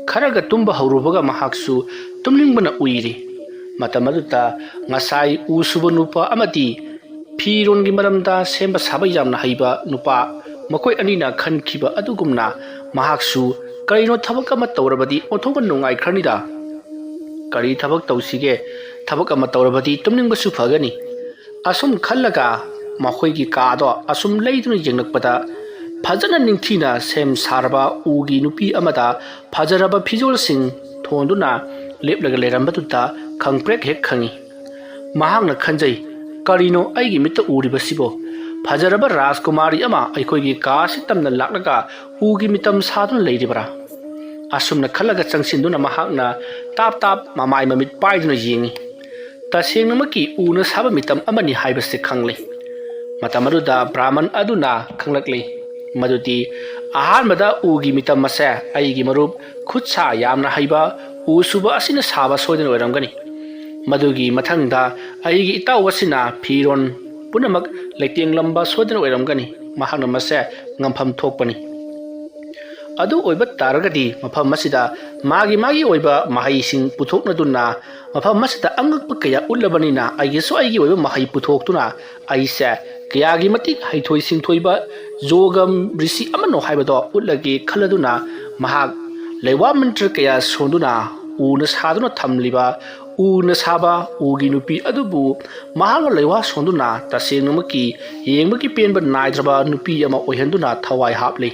ꯈꯔꯒ ꯇꯨꯝꯕ ꯍꯧꯔꯨꯕꯒ ꯃꯍꯥꯛꯁꯨ ꯇꯨꯝꯅꯤꯡꯕꯅ ꯎꯏꯔꯤ꯫ ꯃꯇꯝ ꯑꯗꯨꯗ ꯉꯁꯥꯏ ꯎ ꯁꯨꯕ ꯅꯨꯄꯥ ꯑꯃꯗꯤ ꯐꯤꯔꯣꯟꯒꯤ ꯃꯔꯝꯗ ꯁꯦꯝꯕ ꯁꯥꯕ ꯌꯥꯝꯅ ꯍꯩꯕ ꯅꯨꯄꯥ, ꯃꯈꯣꯏ ꯑꯅꯤꯅ ꯈꯟꯈꯤꯕ ꯑꯗꯨꯒꯨꯝꯅ ꯃꯍꯥꯛꯁꯨ ꯀꯔꯤꯅꯣ ꯊꯕꯛ ꯑꯃ ꯇꯧꯔꯕꯗꯤ ꯑꯣꯟꯊꯣꯛꯅ ꯅꯨꯡꯉꯥꯏꯈ꯭ꯔꯅꯤꯗ꯫ ꯀꯔꯤ ꯊꯕꯛ ꯇꯧꯁꯤꯒꯦ? ꯊꯕꯛ ꯑꯃ ꯇꯧꯔꯕꯗꯤ ꯇꯨꯝꯅꯤꯡꯕꯁꯨ ꯐꯒꯅꯤ꯫ ꯑꯁꯨꯝ ꯈꯜꯂꯒ ꯃꯈꯣꯏꯒꯤ ꯀꯥꯗꯣ ꯑꯁꯨꯝ ꯂꯩꯗꯨꯅ ꯌꯦꯡꯂꯛꯄꯗ ꯐꯖꯅ ꯅꯤꯡꯊꯤꯅ ꯁꯦꯝ ꯁꯥꯔꯕ ꯎꯒꯤ ꯅꯨꯄꯤ ꯑꯃꯗ ꯐꯖꯔꯕ ꯐꯤꯖꯣꯜꯁꯤꯡ ꯊꯣꯟꯗꯨꯅ ꯂꯦꯞꯂꯒ ꯂꯩꯔꯝꯕꯗꯨꯗ ꯈꯪꯄ꯭ꯔꯦꯛ ꯍꯦꯛ ꯈꯪꯏ꯫ ꯃꯍꯥꯛꯅ ꯈꯟꯖꯩ, "ꯀꯔꯤꯅꯣ ꯑꯩꯒꯤ ꯃꯤꯠꯇ ꯎꯔꯤꯕꯁꯤꯕꯣ? ꯐꯖꯔꯕ ꯔꯥꯖꯀꯨꯃꯥꯔꯤ ꯑꯃ ꯑꯩꯈꯣꯏꯒꯤ ꯀꯥ ꯑꯁꯤ ꯇꯝꯅ ꯂꯥꯛꯂꯒ ꯎꯒꯤ ꯃꯤꯇꯝ ꯁꯥꯗꯨꯅ ꯂꯩꯔꯤꯕ꯭ꯔꯥ?" ꯑꯁꯨꯝꯅ ꯈꯜꯂꯒ ꯆꯪꯁꯤꯟꯗꯨꯅ ꯃꯍꯥꯛꯅ ꯇꯥꯞ ꯇꯥꯞ ꯃꯃꯥꯏ ꯃꯃꯤꯠ ꯄꯥꯏꯗꯨꯅ ꯌꯦꯡꯏ꯫ ꯇꯁꯦꯡꯅꯃꯛꯀꯤ ꯎꯅ ꯁꯥꯕ ꯃꯤꯇꯝ ꯑꯃꯅꯤ ꯍꯥꯏꯕꯁꯤ ꯈꯪꯂꯦ꯫ ꯃꯇꯝ ꯑꯗꯨꯗ ꯕ꯭ꯔꯥꯍꯃꯟ ꯑꯗꯨꯅ ꯈꯪꯂꯛꯂꯤ ꯃꯗꯨꯗꯤ ꯑꯍꯥꯟꯕꯗ ꯎꯒꯤ ꯃꯤꯇꯝ ꯑꯁꯦ ꯑꯩꯒꯤ ꯃꯔꯨꯞ ꯈꯨꯠ ꯁꯥ ꯌꯥꯝꯅ ꯍꯩꯕ ꯎ ꯁꯨꯕ ꯑꯁꯤꯅ ꯁꯥꯕ ꯁꯣꯏꯗꯅ ꯑꯣꯏꯔꯝꯒꯅꯤ꯫ ꯃꯗꯨꯒꯤ ꯃꯊꯪꯗ ꯑꯩꯒꯤ ꯏꯇꯥꯎ ꯑꯁꯤꯅ ꯐꯤꯔꯣꯟ ꯄꯨꯝꯅꯃꯛ ꯂꯩꯇꯦꯡꯂꯝꯕ ꯁꯣꯏꯗꯅ ꯑꯣꯏꯔꯝꯒꯅꯤ꯫ ꯃꯍꯥꯛꯅ ꯃꯁꯦ ꯉꯝꯐꯝ ꯊꯣꯛꯄꯅꯤ꯫ ꯑꯗꯨ ꯑꯣꯏꯕ ꯇꯥꯔꯒꯗꯤ ꯃꯐꯝ ꯑꯁꯤꯗ ꯃꯥꯒꯤ ꯃꯥꯒꯤ ꯑꯣꯏꯕ ꯃꯍꯩꯁꯤꯡ ꯄꯨꯊꯣꯛꯅꯗꯨꯅ ꯃꯐꯝ ꯑꯁꯤꯗ ꯑꯉꯛꯄ ꯀꯌꯥ ꯎꯠꯂꯕꯅꯤꯅ ꯑꯩꯒꯤꯁꯨ ꯑꯩꯒꯤ ꯑꯣꯏꯕ ꯃꯍꯩ ꯄꯨꯊꯣꯛꯇꯨꯅ ꯑꯩꯁꯦ ꯀꯌꯥꯒꯤ ꯃꯇꯤꯛ ꯍꯩꯊꯣꯏ ꯁꯤꯡꯊꯣꯏꯕ ꯖꯣꯒꯝ ꯔꯤꯁꯤ ꯑꯃꯅꯣ ꯍꯥꯏꯕꯗꯣ ꯎꯠꯂꯒꯦ ꯈꯜꯂꯗꯨꯅ ꯃꯍꯥꯛ ꯂꯩꯋꯥ ꯃꯟꯇ꯭ꯔ ꯀꯌꯥ ꯁꯣꯟꯗꯨꯅ ꯎꯅ ꯁꯥꯗꯨꯅ ꯊꯝꯂꯤꯕ ꯎꯅ ꯁꯥꯕ ꯎꯒꯤ ꯅꯨꯄꯤ ꯑꯗꯨꯕꯨ ꯃꯍꯥꯛꯅ ꯂꯩꯋꯥ ꯁꯣꯟꯗꯨꯅ ꯇꯁꯦꯡꯅꯃꯛꯀꯤ ꯌꯦꯡꯕꯒꯤ ꯄꯦꯟꯕ ꯅꯥꯏꯗ꯭ꯔꯕ ꯅꯨꯄꯤ ꯑꯃ ꯑꯣꯏꯍꯟꯗꯨꯅ ꯊꯋꯥꯏ ꯍꯥꯞꯂꯤ꯫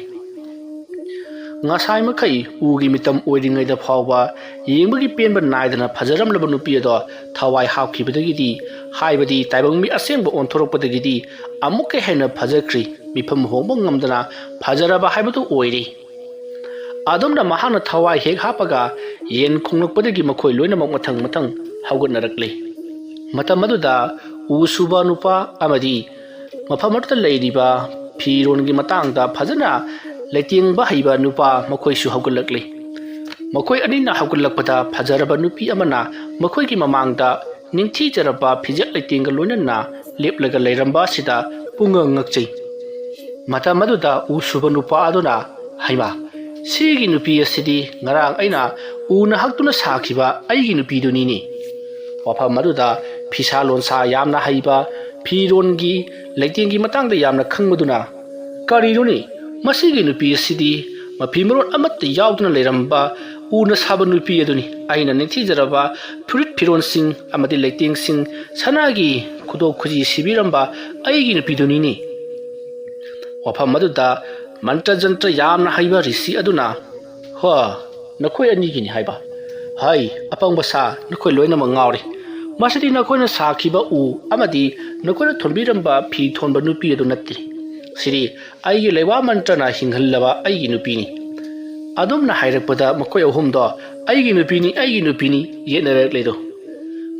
ꯉꯁꯥꯏ ꯃꯈꯩ ꯎꯒꯤ ꯃꯤꯇꯝ ꯑꯣꯏꯔꯤꯉꯩꯗ ꯐꯥꯎꯕ ꯌꯦꯡꯕꯒꯤ ꯄꯦꯟꯕ ꯅꯥꯏꯗꯅ ꯐꯖꯔꯝꯂꯕ ꯅꯨꯄꯤ ꯑꯗꯣ ꯊꯋꯥꯏ ꯍꯥꯞꯈꯤꯕꯗꯒꯤꯗꯤ, ꯍꯥꯏꯕꯗꯤ ꯇꯥꯏꯕꯪ ꯃꯤ ꯑꯁꯦꯡꯕ ꯑꯣꯟꯊꯣꯔꯛꯄꯗꯒꯤꯗꯤ ꯑꯃꯨꯛꯀ ꯍꯦꯟꯅ ꯐꯖꯈ꯭ꯔꯤ꯫ ꯃꯤꯐꯝ ꯍꯣꯡꯕ ꯉꯝꯗꯅ ꯐꯖꯔꯕ ꯍꯥꯏꯕꯗꯨ ꯑꯣꯏꯔꯦ꯫ ꯑꯗꯨꯝꯅ ꯃꯍꯥꯛꯅ ꯊꯋꯥꯏ ꯍꯦꯛ ꯍꯥꯞꯄꯒ ꯌꯦꯟ ꯈꯣꯡꯂꯛꯄꯗꯒꯤ ꯃꯈꯣꯏ ꯂꯣꯏꯅꯃꯛ ꯃꯊꯪ ꯃꯊꯪ ꯍꯧꯒꯠꯅꯔꯛꯂꯦ꯫ ꯃꯇꯝ ꯑꯗꯨꯗ ꯎ ꯁꯨꯕ ꯅꯨꯄꯥ ꯑꯃꯗꯤ ꯃꯐꯝ ꯑꯗꯨꯗ ꯂꯩꯔꯤꯕ ꯐꯤꯔꯣꯟꯒꯤ ꯃꯇꯥꯡꯗ ꯐꯖꯅ ꯂꯩꯇꯦꯡꯕ ꯍꯩꯕ ꯅꯨꯄꯥ ꯃꯈꯣꯏꯁꯨ ꯍꯧꯒꯠꯂꯛꯂꯤ꯫ ꯃꯈꯣꯏ ꯑꯅꯤꯅ ꯍꯧꯒꯠꯂꯛꯄꯗ ꯐꯖꯔꯕ ꯅꯨꯄꯤ ꯑꯃꯅ ꯃꯈꯣꯏꯒꯤ ꯃꯃꯥꯡꯗ ꯅꯤꯡꯊꯤꯖꯔꯕ ꯐꯤꯖꯦꯠ ꯂꯩꯇꯦꯡꯒ ꯂꯣꯏꯅꯅ ꯂꯦꯞꯂꯒ ꯂꯩꯔꯝꯕ ꯑꯁꯤꯗ ꯄꯨꯡꯉꯛ ꯉꯛꯆꯩ꯫ ꯃꯇꯝ ꯑꯗꯨꯗ ꯎ ꯁꯨꯕ ꯅꯨꯄꯥ ꯑꯗꯨꯅ, "ꯍꯩꯃꯥ, ꯁꯤꯒꯤ ꯅꯨꯄꯤ ꯑꯁꯤꯗꯤ ꯉꯔꯥꯡ ꯑꯩꯅ ꯎꯅ ꯍꯛꯇꯨꯅ ꯁꯥꯈꯤꯕ ꯑꯩꯒꯤ ꯅꯨꯄꯤꯗꯨꯅꯤꯅꯦ"꯫ ꯋꯥꯐꯝ ꯑꯗꯨꯗ ꯐꯤꯁꯥ ꯂꯣꯟꯁꯥ ꯌꯥꯝꯅ ꯍꯩꯕ, ꯐꯤꯔꯣꯟꯒꯤ ꯂꯩꯇꯦꯡꯒꯤ ꯃꯇꯥꯡꯗ ꯌꯥꯝꯅ ꯈꯪꯕꯗꯨꯅ, "ꯀꯔꯤꯅꯣꯅꯦ, ꯃꯁꯤꯒꯤ ꯅꯨꯄꯤ ꯑꯁꯤꯗꯤ ꯃꯐꯤ ꯃꯔꯣꯟ ꯑꯃꯠꯇ ꯌꯥꯎꯗꯅ ꯂꯩꯔꯝꯕ ꯎꯅ ꯁꯥꯕ ꯅꯨꯄꯤ ꯑꯗꯨꯅꯤ꯫ ꯑꯩꯅ ꯅꯤꯡꯊꯤꯖꯔꯕ ꯐꯨꯔꯤꯠ ꯐꯤꯔꯣꯟꯁꯤꯡ ꯑꯃꯗꯤ ꯂꯩꯇꯦꯡꯁꯤꯡ, ꯁꯅꯥꯒꯤ ꯈꯨꯗꯣꯞ ꯈꯨꯖꯤ ꯁꯤꯕꯤꯔꯝꯕ ꯑꯩꯒꯤ ꯅꯨꯄꯤꯗꯨꯅꯤꯅꯦ"꯫ ꯃꯐꯝ ꯑꯗꯨꯗ ꯃꯟꯇ꯭ꯔ ꯖꯟꯇ꯭ꯔ ꯌꯥꯝꯅ ꯍꯩꯕ ꯔꯤꯁꯤ ꯑꯗꯨꯅ, "ꯍꯣ, ꯅꯈꯣꯏ ꯑꯅꯤꯒꯤꯅꯤ ꯍꯥꯏꯕ? ꯍꯩ, ꯑꯄꯪꯕ ꯁꯥ, ꯅꯈꯣꯏ ꯂꯣꯏꯅꯃꯛ ꯉꯥꯎꯔꯤ꯫ ꯃꯁꯤꯗꯤ ꯅꯈꯣꯏꯅ ꯁꯥꯈꯤꯕ ꯎ ꯑꯃꯗꯤ ꯅꯈꯣꯏꯅ ꯊꯣꯟꯕꯤꯔꯝꯕ ꯐꯤ ꯊꯣꯟꯕ ꯅꯨꯄꯤ ꯑꯗꯨ ꯅꯠꯇꯦ꯫ ꯁꯤꯗꯤ ꯑꯩꯒꯤ ꯂꯩꯋꯥ ꯃꯟꯇ꯭ꯔꯅ ꯍꯤꯡꯍꯜꯂꯕ ꯑꯩꯒꯤ ꯅꯨꯄꯤꯅꯤ"꯫ ꯑꯗꯨꯝꯅ ꯍꯥꯏꯔꯛꯄꯗ ꯃꯈꯣꯏ ꯑꯍꯨꯝꯗꯣ "ꯑꯩꯒꯤ ꯅꯨꯄꯤꯅꯤ, ꯑꯩꯒꯤ ꯅꯨꯄꯤꯅꯤ" ꯌꯦꯠꯅꯔꯛꯂꯦꯗꯣ꯫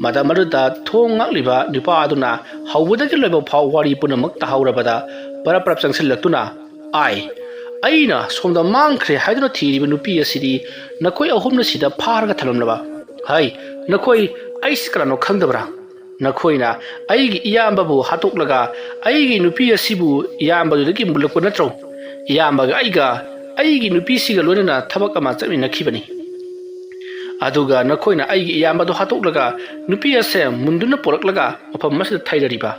ꯃꯇꯝ ꯑꯗꯨꯗ ꯊꯣꯡ ꯉꯥꯛꯂꯤꯕ ꯅꯨꯄꯥ ꯑꯗꯨꯅ ꯍꯧꯕꯗꯒꯤ ꯂꯣꯏꯕ ꯐꯥꯎ ꯋꯥꯔꯤ ꯄꯨꯝꯅꯃꯛ ꯇꯥꯍꯧꯔꯕꯗ ꯄꯔꯞ ꯄꯔꯞ ꯆꯪꯁꯤꯜꯂꯛꯇꯨꯅ, "ꯑꯥꯏ, ꯑꯩꯅ ꯁꯣꯝꯗ ꯃꯥꯡꯈ꯭ꯔꯦ ꯍꯥꯏꯗꯨꯅ ꯊꯤꯔꯤꯕ ꯅꯨꯄꯤ ꯑꯁꯤꯗꯤ ꯅꯈꯣꯏ ꯑꯍꯨꯝꯅ ꯁꯤꯗ ꯐꯥꯔꯒ ꯊꯝꯂꯝꯂꯕ? ꯍꯩ, ꯅꯈꯣꯏ ꯑꯩꯁꯤ ꯀꯅꯥꯅꯣ ꯈꯪꯗꯕ꯭ꯔꯥ? ꯅꯈꯣꯏꯅ ꯑꯩꯒꯤ ꯏꯌꯥꯝꯕꯕꯨ ꯍꯥꯠꯇꯣꯛꯂꯒ ꯑꯩꯒꯤ ꯅꯨꯄꯤ ꯑꯁꯤꯕꯨ ꯏꯌꯥꯝꯕꯗꯨꯗꯒꯤ ꯃꯨꯜꯂꯛꯄ ꯅꯠꯇ꯭ꯔꯣ? ꯏꯌꯥꯝꯕꯒ ꯑꯩꯒ ꯑꯩꯒꯤ ꯅꯨꯄꯤꯁꯤꯒ ꯂꯣꯏꯅꯅ ꯊꯕꯛ ꯑꯃ ꯆꯠꯃꯤꯟꯅꯈꯤꯕꯅꯤ꯫ ꯑꯗꯨꯒ ꯅꯈꯣꯏꯅ ꯑꯩꯒꯤ ꯏꯌꯥꯝꯕꯗꯨ ꯍꯥꯠꯇꯣꯛꯂꯒ ꯅꯨꯄꯤ ꯑꯁꯦ ꯃꯨꯟꯗꯨꯅ ꯄꯨꯔꯛꯂꯒ ꯃꯐꯝ ꯑꯁꯤꯗ ꯊꯩꯔꯔꯤꯕ꯫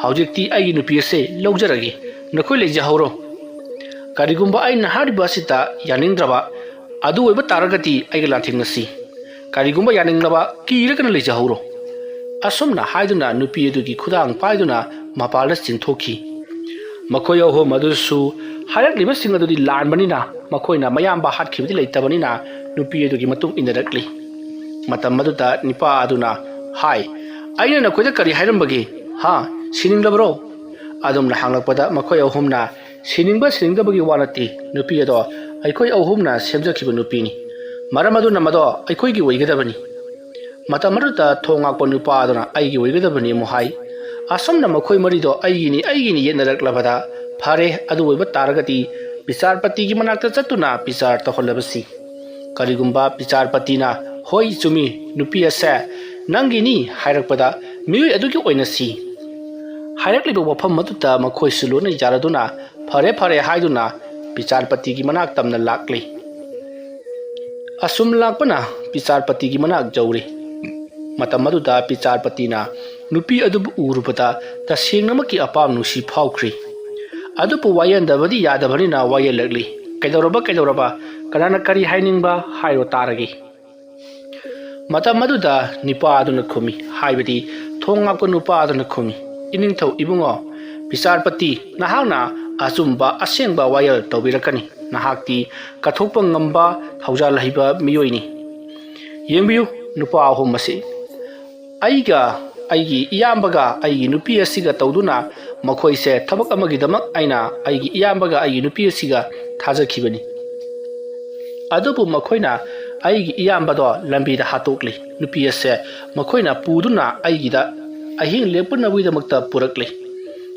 ꯍꯧꯖꯤꯛꯇꯤ ꯑꯩꯒꯤ ꯅꯨꯄꯤ ꯑꯁꯦ ꯂꯧꯖꯔꯒꯦ, ꯅꯈꯣꯏ ꯂꯩꯖꯍꯧꯔꯣ꯫ ꯀꯔꯤꯒꯨꯝꯕ ꯑꯩꯅ ꯍꯥꯏꯔꯤꯕ ꯑꯁꯤꯗ ꯌꯥꯅꯤꯡꯗ꯭ꯔꯕ ꯑꯗꯨ ꯑꯣꯏꯕ ꯇꯥꯔꯒꯗꯤ ꯑꯩꯒ ꯂꯥꯟꯊꯦꯡꯅꯁꯤ꯫ ꯀꯔꯤꯒꯨꯝꯕ ꯌꯥꯅꯤꯡꯂꯕ ꯀꯤꯔꯒꯅ ꯂꯩꯖꯍꯧꯔꯣ"꯫ ꯑꯁꯨꯝꯅ ꯍꯥꯏꯗꯨꯅ ꯅꯨꯄꯤ ꯑꯗꯨꯒꯤ ꯈꯨꯗꯥꯡ ꯄꯥꯏꯗꯨꯅ ꯃꯄꯥꯜꯗ ꯆꯦꯟꯊꯣꯛꯈꯤ꯫ ꯃꯈꯣꯏ ꯑꯍꯨꯝ ꯑꯗꯨꯁꯨ ꯍꯥꯏꯔꯛꯂꯤꯕꯁꯤꯡ ꯑꯗꯨꯗꯤ ꯂꯥꯟꯕꯅꯤꯅ ꯃꯈꯣꯏꯅ ꯃꯌꯥꯝꯕ ꯍꯥꯠꯈꯤꯕꯗꯤ ꯂꯩꯇꯕꯅꯤꯅ ꯅꯨꯄꯤ ꯑꯗꯨꯒꯤ ꯃꯇꯨꯡ ꯏꯟꯅꯔꯛꯂꯤ꯫ ꯃꯇꯝ ꯑꯗꯨꯗ ꯅꯨꯄꯥ ꯑꯗꯨꯅ ꯍꯥꯏ, "ꯑꯩꯅ ꯅꯈꯣꯏꯗ ꯀꯔꯤ ꯍꯥꯏꯔꯝꯕꯒꯦ? ꯍꯥ? ꯁꯤꯅꯤꯡꯂꯕ꯭ꯔꯣ?" ꯑꯗꯨꯝꯅ ꯍꯪꯂꯛꯄꯗ ꯃꯈꯣꯏ ꯑꯍꯨꯝꯅ, "ꯁꯤꯅꯤꯡꯕ ꯁꯤꯅꯤꯡꯗꯕꯒꯤ ꯋꯥ ꯅꯠꯇꯦ, ꯅꯨꯄꯤ ꯑꯗꯣ ꯑꯩꯈꯣꯏ ꯑꯍꯨꯝꯅ ꯁꯦꯝꯖꯈꯤꯕ ꯅꯨꯄꯤꯅꯤ꯫ ꯃꯔꯝ ꯑꯗꯨꯅ ꯃꯗꯣ ꯑꯩꯈꯣꯏꯒꯤ ꯑꯣꯏꯒꯗꯕꯅꯤ"꯫ ꯃꯇꯝ ꯑꯗꯨꯗ ꯊꯣꯡ ꯉꯥꯛꯄ ꯅꯨꯄꯥ ꯑꯗꯨꯅ "ꯑꯩꯒꯤ ꯑꯣꯏꯒꯗꯕꯅꯤ" ꯑꯃꯨꯛ ꯍꯥꯏ꯫ ꯑꯁꯨꯝꯅ ꯃꯈꯣꯏ ꯃꯔꯤꯗꯣ "ꯑꯩꯒꯤꯅꯤ, ꯑꯩꯒꯤꯅꯤ" ꯌꯦꯠꯅꯔꯛꯂꯕꯗ, ꯐꯔꯦ, ꯑꯗꯨ ꯑꯣꯏꯕ ꯇꯥꯔꯒꯗꯤ ꯕꯤꯆꯥꯔꯄꯇꯤꯒꯤ ꯃꯅꯥꯛꯇ ꯆꯠꯇꯨꯅ ꯕꯤꯆꯥꯔ ꯇꯧꯍꯜꯂꯕꯁꯤ꯫ ꯀꯔꯤꯒꯨꯝꯕ ꯕꯤꯆꯥꯔꯄꯇꯤꯅ "ꯍꯣꯏ, ꯆꯨꯝꯃꯤ, ꯅꯨꯄꯤ ꯑꯁꯦ ꯅꯪꯒꯤꯅꯤ" ꯍꯥꯏꯔꯛꯄꯗ, ꯃꯤꯑꯣꯏ ꯑꯗꯨꯒꯤ ꯑꯣꯏꯅ ꯁꯤ꯫ ꯍꯥꯏꯔꯛꯂꯤꯕ ꯋꯥꯐꯝ ꯑꯗꯨꯗ ꯃꯈꯣꯏꯁꯨ ꯂꯣꯏꯅ ꯌꯥꯔꯗꯨꯅ, "ꯐꯔꯦ, ꯐꯔꯦ" ꯍꯥꯏꯗꯨꯅ ꯕꯤꯆꯥꯔꯄꯇꯤꯒꯤ ꯃꯅꯥꯛ ꯇꯝꯅ ꯂꯥꯛꯂꯤ꯫ ꯑꯁꯨꯝ ꯂꯥꯛꯄꯅ ꯕꯤꯆꯥꯔꯄꯇꯤꯒꯤ ꯃꯅꯥꯛ ꯌꯧꯔꯤ꯫ ꯃꯇꯝ ꯑꯗꯨꯗ ꯕꯤꯆꯥꯔꯄꯇꯤꯅ ꯅꯨꯄꯤ ꯑꯗꯨꯕꯨ ꯎꯔꯨꯕꯗ ꯇꯁꯦꯡꯅꯃꯛꯀꯤ ꯑꯄꯥꯝ ꯅꯨꯡꯁꯤ ꯐꯥꯎꯈ꯭ꯔꯤ꯫ ꯑꯗꯨꯕꯨ ꯋꯥꯌꯦꯟꯗꯕꯗꯤ ꯌꯥꯗꯕꯅꯤꯅ ꯋꯥꯌꯦꯜꯂꯛꯂꯤ꯫ "ꯀꯩꯗꯧꯔꯕ, ꯀꯩꯗꯧꯔꯕ? ꯀꯅꯥꯅ ꯀꯔꯤ ꯍꯥꯏꯅꯤꯡꯕ? ꯍꯥꯏꯔꯣ ꯇꯥꯔꯒꯦ"꯫ ꯃꯇꯝ ꯑꯗꯨꯗ ꯅꯨꯄꯥ ꯑꯗꯨꯅ ꯈꯨꯝꯃꯤ, ꯍꯥꯏꯕꯗꯤ ꯊꯣꯡ ꯉꯥꯛꯄ ꯅꯨꯄꯥ ꯑꯗꯨꯅ ꯈꯨꯝꯃꯤ, "ꯏꯅꯤꯡꯊꯧ ꯏꯕꯨꯡꯉꯣ, ꯕꯤꯆꯥꯔꯄꯇꯤ, ꯅꯍꯥꯛꯅ ꯑꯆꯨꯝꯕ ꯑꯁꯦꯡꯕ ꯋꯥꯌꯦꯜ ꯇꯧꯕꯤꯔꯛꯀꯅꯤ꯫ ꯅꯍꯥꯛꯇꯤ ꯀꯠꯊꯣꯛꯄ ꯉꯝꯕ ꯊꯧꯖꯥꯜ ꯍꯩꯕ ꯃꯤꯑꯣꯏꯅꯤ꯫ ꯌꯦꯡꯕꯤꯌꯨ, ꯅꯨꯄꯥ ꯑꯍꯨꯝ ꯑꯁꯤ ꯑꯩꯒ, ꯑꯩꯒꯤ ꯏꯌꯥꯝꯕꯒ ꯑꯩꯒꯤ ꯅꯨꯄꯤ ꯑꯁꯤꯒ ꯇꯧꯗꯨꯅ ꯃꯈꯣꯏꯁꯦ ꯊꯕꯛ ꯑꯃꯒꯤꯗꯃꯛ ꯑꯩꯅ ꯑꯩꯒꯤ ꯏꯌꯥꯝꯕꯒ ꯑꯩꯒꯤ ꯅꯨꯄꯤ ꯑꯁꯤꯒ ꯊꯥꯖꯈꯤꯕꯅꯤ꯫ ꯑꯗꯨꯕꯨ ꯃꯈꯣꯏꯅ ꯑꯩꯒꯤ ꯏꯌꯥꯝꯕꯗꯣ ꯂꯝꯕꯤꯗ ꯍꯥꯠꯇꯣꯛꯂꯤ꯫ ꯅꯨꯄꯤ ꯑꯁꯦ ꯃꯈꯣꯏꯅ ꯄꯨꯗꯨꯅ ꯑꯩꯒꯤꯗ ꯑꯍꯤꯡ ꯂꯦꯛꯄꯅꯕꯒꯤꯗꯃꯛꯇ ꯄꯨꯔꯛꯂꯤ꯫